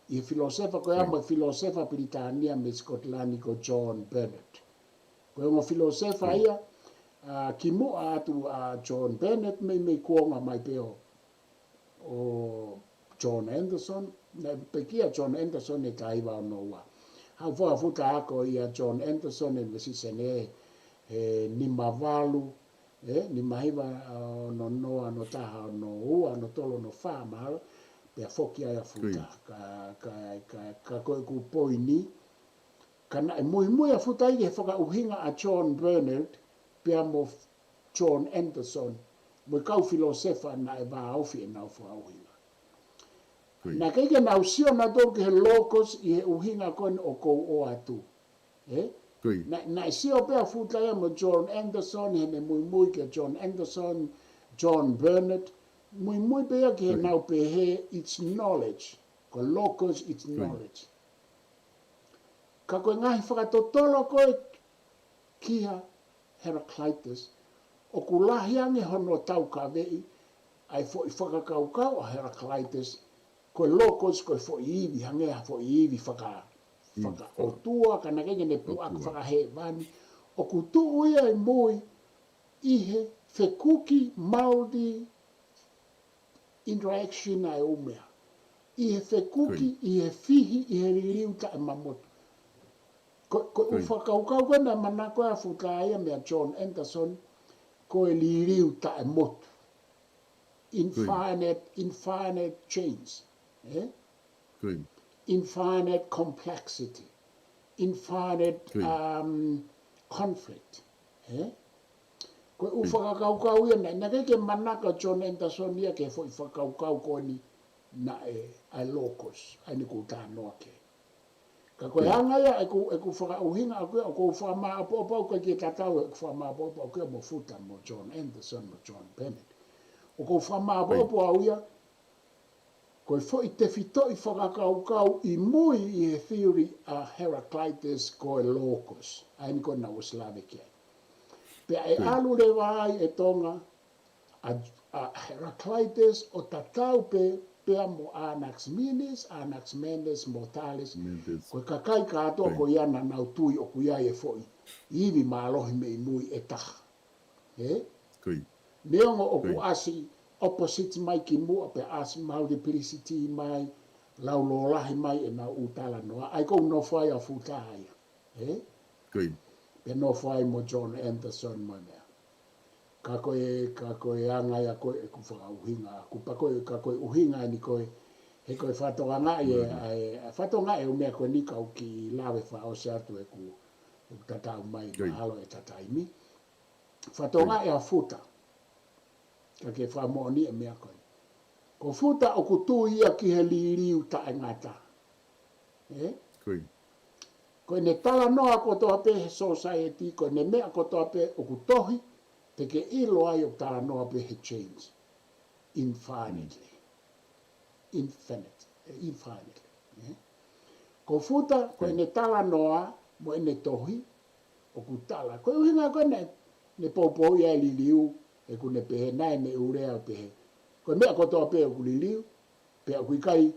ʻi he filōsefa ko ia mo e filōsefa Pilitānia mei Sikotilani ko John Burnet. Ko e ongo filōsefa ia, ʻa, kimuʻa atu ʻa John Burnet meimei kuonga mai pē ʻo, ʻo John Anderson, naʻe pekia John Anderson he taha hiva ono ua. Haʻu fua Futa ako ʻia John Anderson he University Senē he nima valu, ē, nima hiva, ʻa, ono noa, ono taha, ono ua, ono tolu, ono fā mahalo, pea foki ai ʻa Futa. Ka, ka, ka, ka ko ʻeku poini, ka naʻe muimui ʻa Futa ia he fakaʻuhinga ʻa John Burnet, pea mo John Anderson, mo e kau filōsefa naʻe vāofi ʻenau fakaʻuhinga. Naʻe ʻikai ke nau sio nautolu ki he logos ʻi he ʻuhinga ko eni ʻoku ou ʻoatu. Ē? Naʻe, naʻe sio pē ʻa Futa ia mo John Anderson, heʻene muimui kia John Anderson, John Burnet, muimui pē ia ki heʻenau pehē it's knowledge, ko logos it's knowledge. Ka ko e ngaahi fakatotolo ko ē kia Heraclitus, ʻoku lahi ange hono taukaveʻi ʻa e foʻi fakakaukau ʻa Heraclitus, ko e logos ko e foʻi ivi, hangē ha foʻi ivi faka, fakaʻotua, ka naʻe ʻikai ke ne puʻaki fakahēvani, ʻoku tuʻu ia ʻi mui ʻi he fekuki multi interaction ʻa e ʻū meʻa. ʻI he fekuki, ʻi he fihi, ʻi he liliu taʻemamotu. Ko, ko e ʻū fakakaukau ko ē naʻe manako ai ʻa Futa ia meia John Anderson, ko e liliu taʻemotu. Infinite, infinite change. Ē? Infinite complexity, infinite, um, conflict. Ē? Ko e ʻū fakakaukau ia naʻe, naʻe ʻikai ke manako ʻa John Anderson ia ki he foʻi fakakaukau ko eni naʻe ʻa e logos, ʻa eni ʻoku ou talanoa ki ai. Ka ko e anga ia ʻeku, ʻeku fakaʻuhinga ʻaʻaku ia, ʻoku ou fakamāʻopoʻopo au, ʻikai ke tatau ʻeku fakamāʻopoʻopo ʻaʻaku ia mo Futa, mo John Anderson, mo John Burnet. ʻOku ou fakamāʻopoʻopo au ia, ko e foʻi tefitoʻi fakakaukau ʻi mui ʻi he theory ʻa Heraclitus ko e logos, ʻa eni ko ē naʻa ku ʻosi lave ki ai. Pea ʻe ʻalu leva ai ʻe Tonga, ʻa, ʻa Heraclitus ʻo tatau pē, pea mo Anaximenes, Anaximenes mo Thales, ko e kakai kātoa ko ia naʻa nau tui ʻoku ʻi ai e foʻi ivi mālohi mei mui ʻe taha. Ē? Neongo ʻoku ʻasi opposite mai kimuʻa pea ʻasi multiplicity mai, lau lōlahi mai ʻenau ʻū talanoa, ʻa ia ʻoku nofo ai ʻa Futa ia. Ē? Pea nofo ai mo John Anderson mo e meʻa. Ka ko e, ka ko e anga ia ko ē ʻeku fakaʻuhinga ʻaʻaku, pea ko e, ka ko e ʻuhinga eni ko ē, he ko e fakatokangaʻi ē, ʻa e, fakatokangaʻi e ʻū meʻa ko eni ka u kiʻi lave fakaʻosi atu ʻeku, ʻeku tatau mai, mahalo ʻe ta taimi. Fakatokangaʻi ʻa Futa, ka ke fakamoʻoni e meʻa ko ē. Ko Futa ʻoku tui ia ki he liliu taʻengata. Ē? Ko ʻene talanoa kotoa pē he society, ko ʻene meʻa kotoa pē ʻoku tohi, te ke ʻilo ai ʻoku talanoa pē he change. Infinitely. Infinite, eh, infinitely. Ē? Ko Futa, ko ʻene talanoa, mo ʻene tohi, ʻoku tala. Ko e ʻuhinga ko ē naʻe, ne poupou ia e liliu, he ʻoku ne pehē naʻe ne ʻū lea ʻo pehē. Ko e meʻa kotoa pē ʻoku liliu, pea ʻoku ʻikai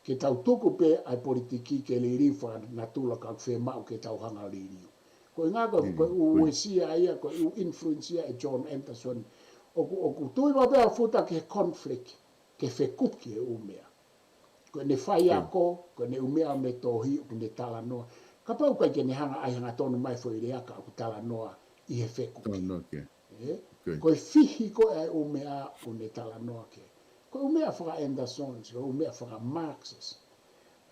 ke tau tuku pē ʻa e politiki ke liliu fakanatula ka ʻoku fiemaʻu ke tau hanga ʻo liliu. Ko e ʻuhinga ko, ko e ʻū uesia ia, ko e ʻū influence ia ʻe John Anderson. ʻOku, ʻoku tui vave ʻa Futa ki he conflict, ke fekuki e ʻū meʻa. Ko ʻene faiako, ko ʻene ʻū meʻa mo e tohi, ʻoku ne talanoa. Kapau ʻoku ʻikai ke ne hanga ʻai hangatonu mai foʻi lea ka ʻoku talanoa ʻi he fekuki. Ē? Ko e fihi ko ē ʻa e ʻū meʻa ʻoku ne talanoa ki ai. Ko e ʻū meʻa faka-Anderson, ko e ʻū meʻa faka-Marxist,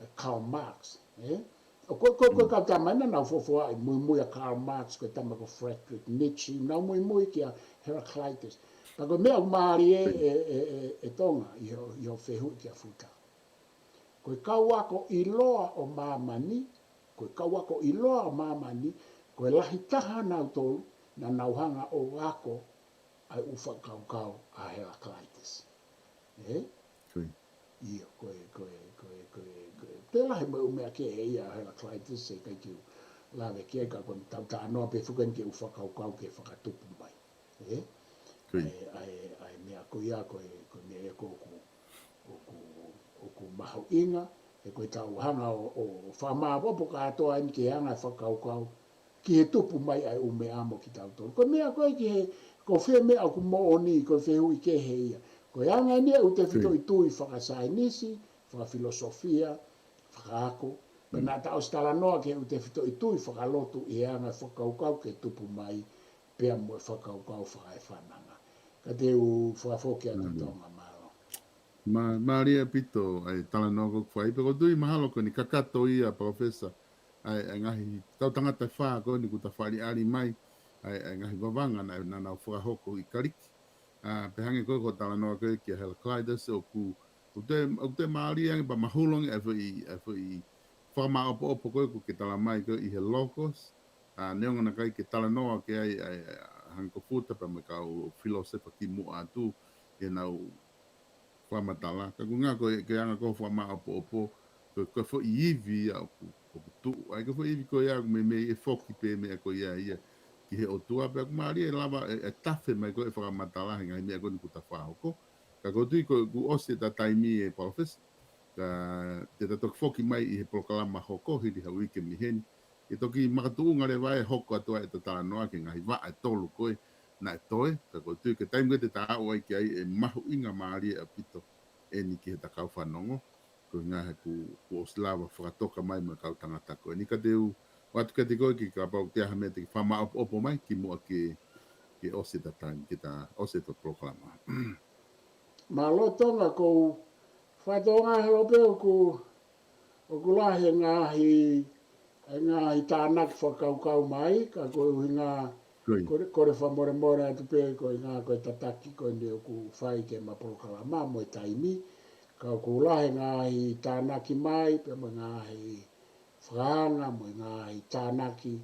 ē, Karl Marx, ē? ʻO ko, ko, ko e kau tama ena naʻa nau fuofua ʻi muimui ʻa Karl Marx, ko e tama ko Friedrich Nietzsche, nau muimui kia Heraclitus. Pea ko e meʻa ʻoku mālie ē, ē, ē, ē, ʻe Tonga, ʻi hoʻo, ʻi hoʻo fehuʻi kia Futa. Ko e kau ako ʻiloa ʻo māmani, ko e kau ako ʻiloa ʻo māmani, ko e lahi taha nautolu naʻa nau hanga ʻo ako ʻa e ʻū fakakaukau ʻa Heraclitus. Ē? Io, ko e, ko e, ko e, ko e, ko e. Pea lahi mo e ʻū meʻa kehe ia ʻa Heraclitus ʻe ʻikai ke u lave ki ai ka ko e tau talanoa pē foki eni ki he ʻū fakakaukau ke fakatupu mai. Ē? ʻA e, ʻa e, ʻa e meʻa ko ia, ko e, ko e meʻa ia ʻoku, ʻoku, ʻoku mahuʻinga, he ko e tau hanga ʻo, ʻo fakamāʻopoʻopo kātoa eni ke anga e fakakaukau, ki he tupu mai ʻa e ʻū meʻa mo kitautolu. Ko e meʻa ko ē ki he, ko fē meʻa ʻoku moʻoni, ko e fehuʻi kehe ia. Ko e anga eni ʻa e ʻū tefitoʻi tui fakasaienisi, fakafilosofia, fakaako. Pea naʻa ta ʻosi talanoa ki he ʻū tefitoʻi tui fakalotu ʻi he anga e fakakaukau ke tupu mai, pea mo e fakakaukau fakaefananga. Ka te u fakafoki atu Tonga, mālō. Mā, mālie ʻaupito ʻa e talanoa ʻoku fai, pea ʻoku ou tui mahalo ko eni kakato ia, Palōfesa, ʻa e, ʻa e ngaahi tau tangata ʻe fā ko eni kuo ta fakaʻaliʻali mai, ʻa e, ʻa e ngaahi vavanga naʻa, naʻa nau fakahoko ʻi Kaliki. ʻA, pea hangē ko e ko e talanoa ko ē kia Heraclitus ʻoku, ʻoku toe, ʻoku toe mālie ange pea mahulu ange ʻa e foʻi, ʻa e foʻi fakamāʻopoʻopo ko ē ʻoku ke talamai ko ē ʻi he logos. ʻA, neongo naʻe ʻikai ke talanoa ki ai ʻa e, ʻa e, hangē ko Futa pea mo e kau filōsefa kimuʻa atu, ʻenau fakamatala. Ka ʻoku ngā ko e, ke anga ko e fakamāʻopoʻopo, ko e, ko e foʻi ivi ia ʻoku, ʻoku tuʻu. ʻA e ko e foʻi ivi ko ia ʻoku meimei ʻe foki pē meʻa ko ia ia ki he ʻOtua, pea ʻoku mālie ʻe lava ʻe, ʻe tafe mai ko e fakamatala he ngaahi meʻa ko eni kuo ta fakahoko. Ka ʻoku ou tui ko e kuo ʻosi ʻeta taimi ē Palōfesa. Ka te ta toki foki mai ʻi he polokalama hoko hili ha uike mei heni. ʻE toki makatuʻunga leva ʻe hoko atu ai ʻeta talanoa ki he ngaahi vaʻa ʻe tolu ko ē naʻe toe, ka ʻoku ou tui ko e taimi ko ē te ta aʻu ai ki ai ʻe mahuʻinga mālie ʻaupito eni ki heʻeta kau fanongo, ko e ngaahi ʻoku, ʻoku ʻosi lava fakatoka mai mo e kau tangata ko eni. Ka te u ʻoatu kiate koe ke kapau ʻoku ʻi ai ha meʻa te ke fakamāʻopoʻopo mai kimuʻa ke, ke ʻosi ʻeta taimi, ke ta ʻosi ʻeta polokalama. Mālō Tonga, ʻoku ou fakatokangaʻi holo pē ʻoku, ʻoku lahi e ngaahi, e ngaahi tānaki fakakaukau mai, ka ko e ʻuhinga, kole, kole fakamolemole atu pē ko e ʻuhinga ko e tataki ko eni ʻoku fai ki heʻema polokalama mo e taimi, ka ʻoku lahi e ngaahi tānaki mai, pea mo e ngaahi fakaanga mo e ngaahi tānaki,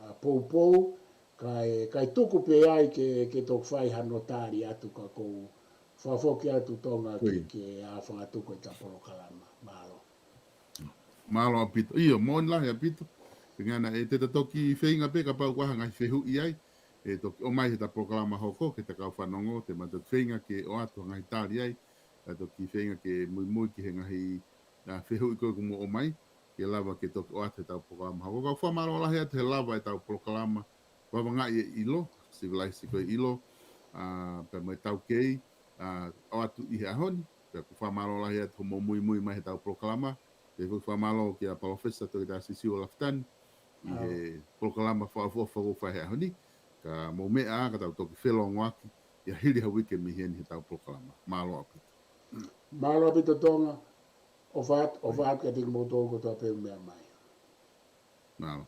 ʻa, poupou, kae, kae tuku pē ai ke, ke toki fai hano tali atu ka ʻoku ou fakafoki atu Tonga ke, ke ʻā fangatuku ʻeta polokalama. Mālō. Mālō ʻaupito. ʻIo, moʻoni lahi ʻaupito. Pea ngana ʻe te ta toki feinga pē kapau ʻoku ʻi ai ha ngaahi fehuʻi ai, ʻe toki ʻomai heʻeta polokalama hoko, ke ta kau fanongo, te ma toki feinga ke ʻoatu ha ngaahi tali ai, ʻe toki feinga ke muimui ki he ngaahi, ʻa, fehuʻi ko ē ʻoku mo ʻomai, ke lava ke toki ʻoatu heʻetau polokalama hoko. Ka ʻoku fakamālō lahi atu he lava ʻetau polokalama, Vavangaʻi e ʻIlo, Civilizing ko e ʻIlo, ʻa, pea mo e taukei, ʻa, ʻoatu ʻi he ʻaho ni, pea ʻoku fakamālō lahi atu hoʻomou muimui mai heʻetau polokalama, pea ʻoku fakamālō kia Palōfesa Toketā Siosiua Lafitani, ʻi he polokalama fakaʻofoʻofa ʻoku fai he ʻaho ni, ka mou meʻa ā ka tau toki felongoaki, ʻi he hili ha uike mei heni heʻetau polokalama. Mālō ʻaupito. Mālō ʻaupito Tonga, ʻofa atu, ʻofa atu kiate kimoutolu kotoa pē ʻoku meʻa mai. Mālō.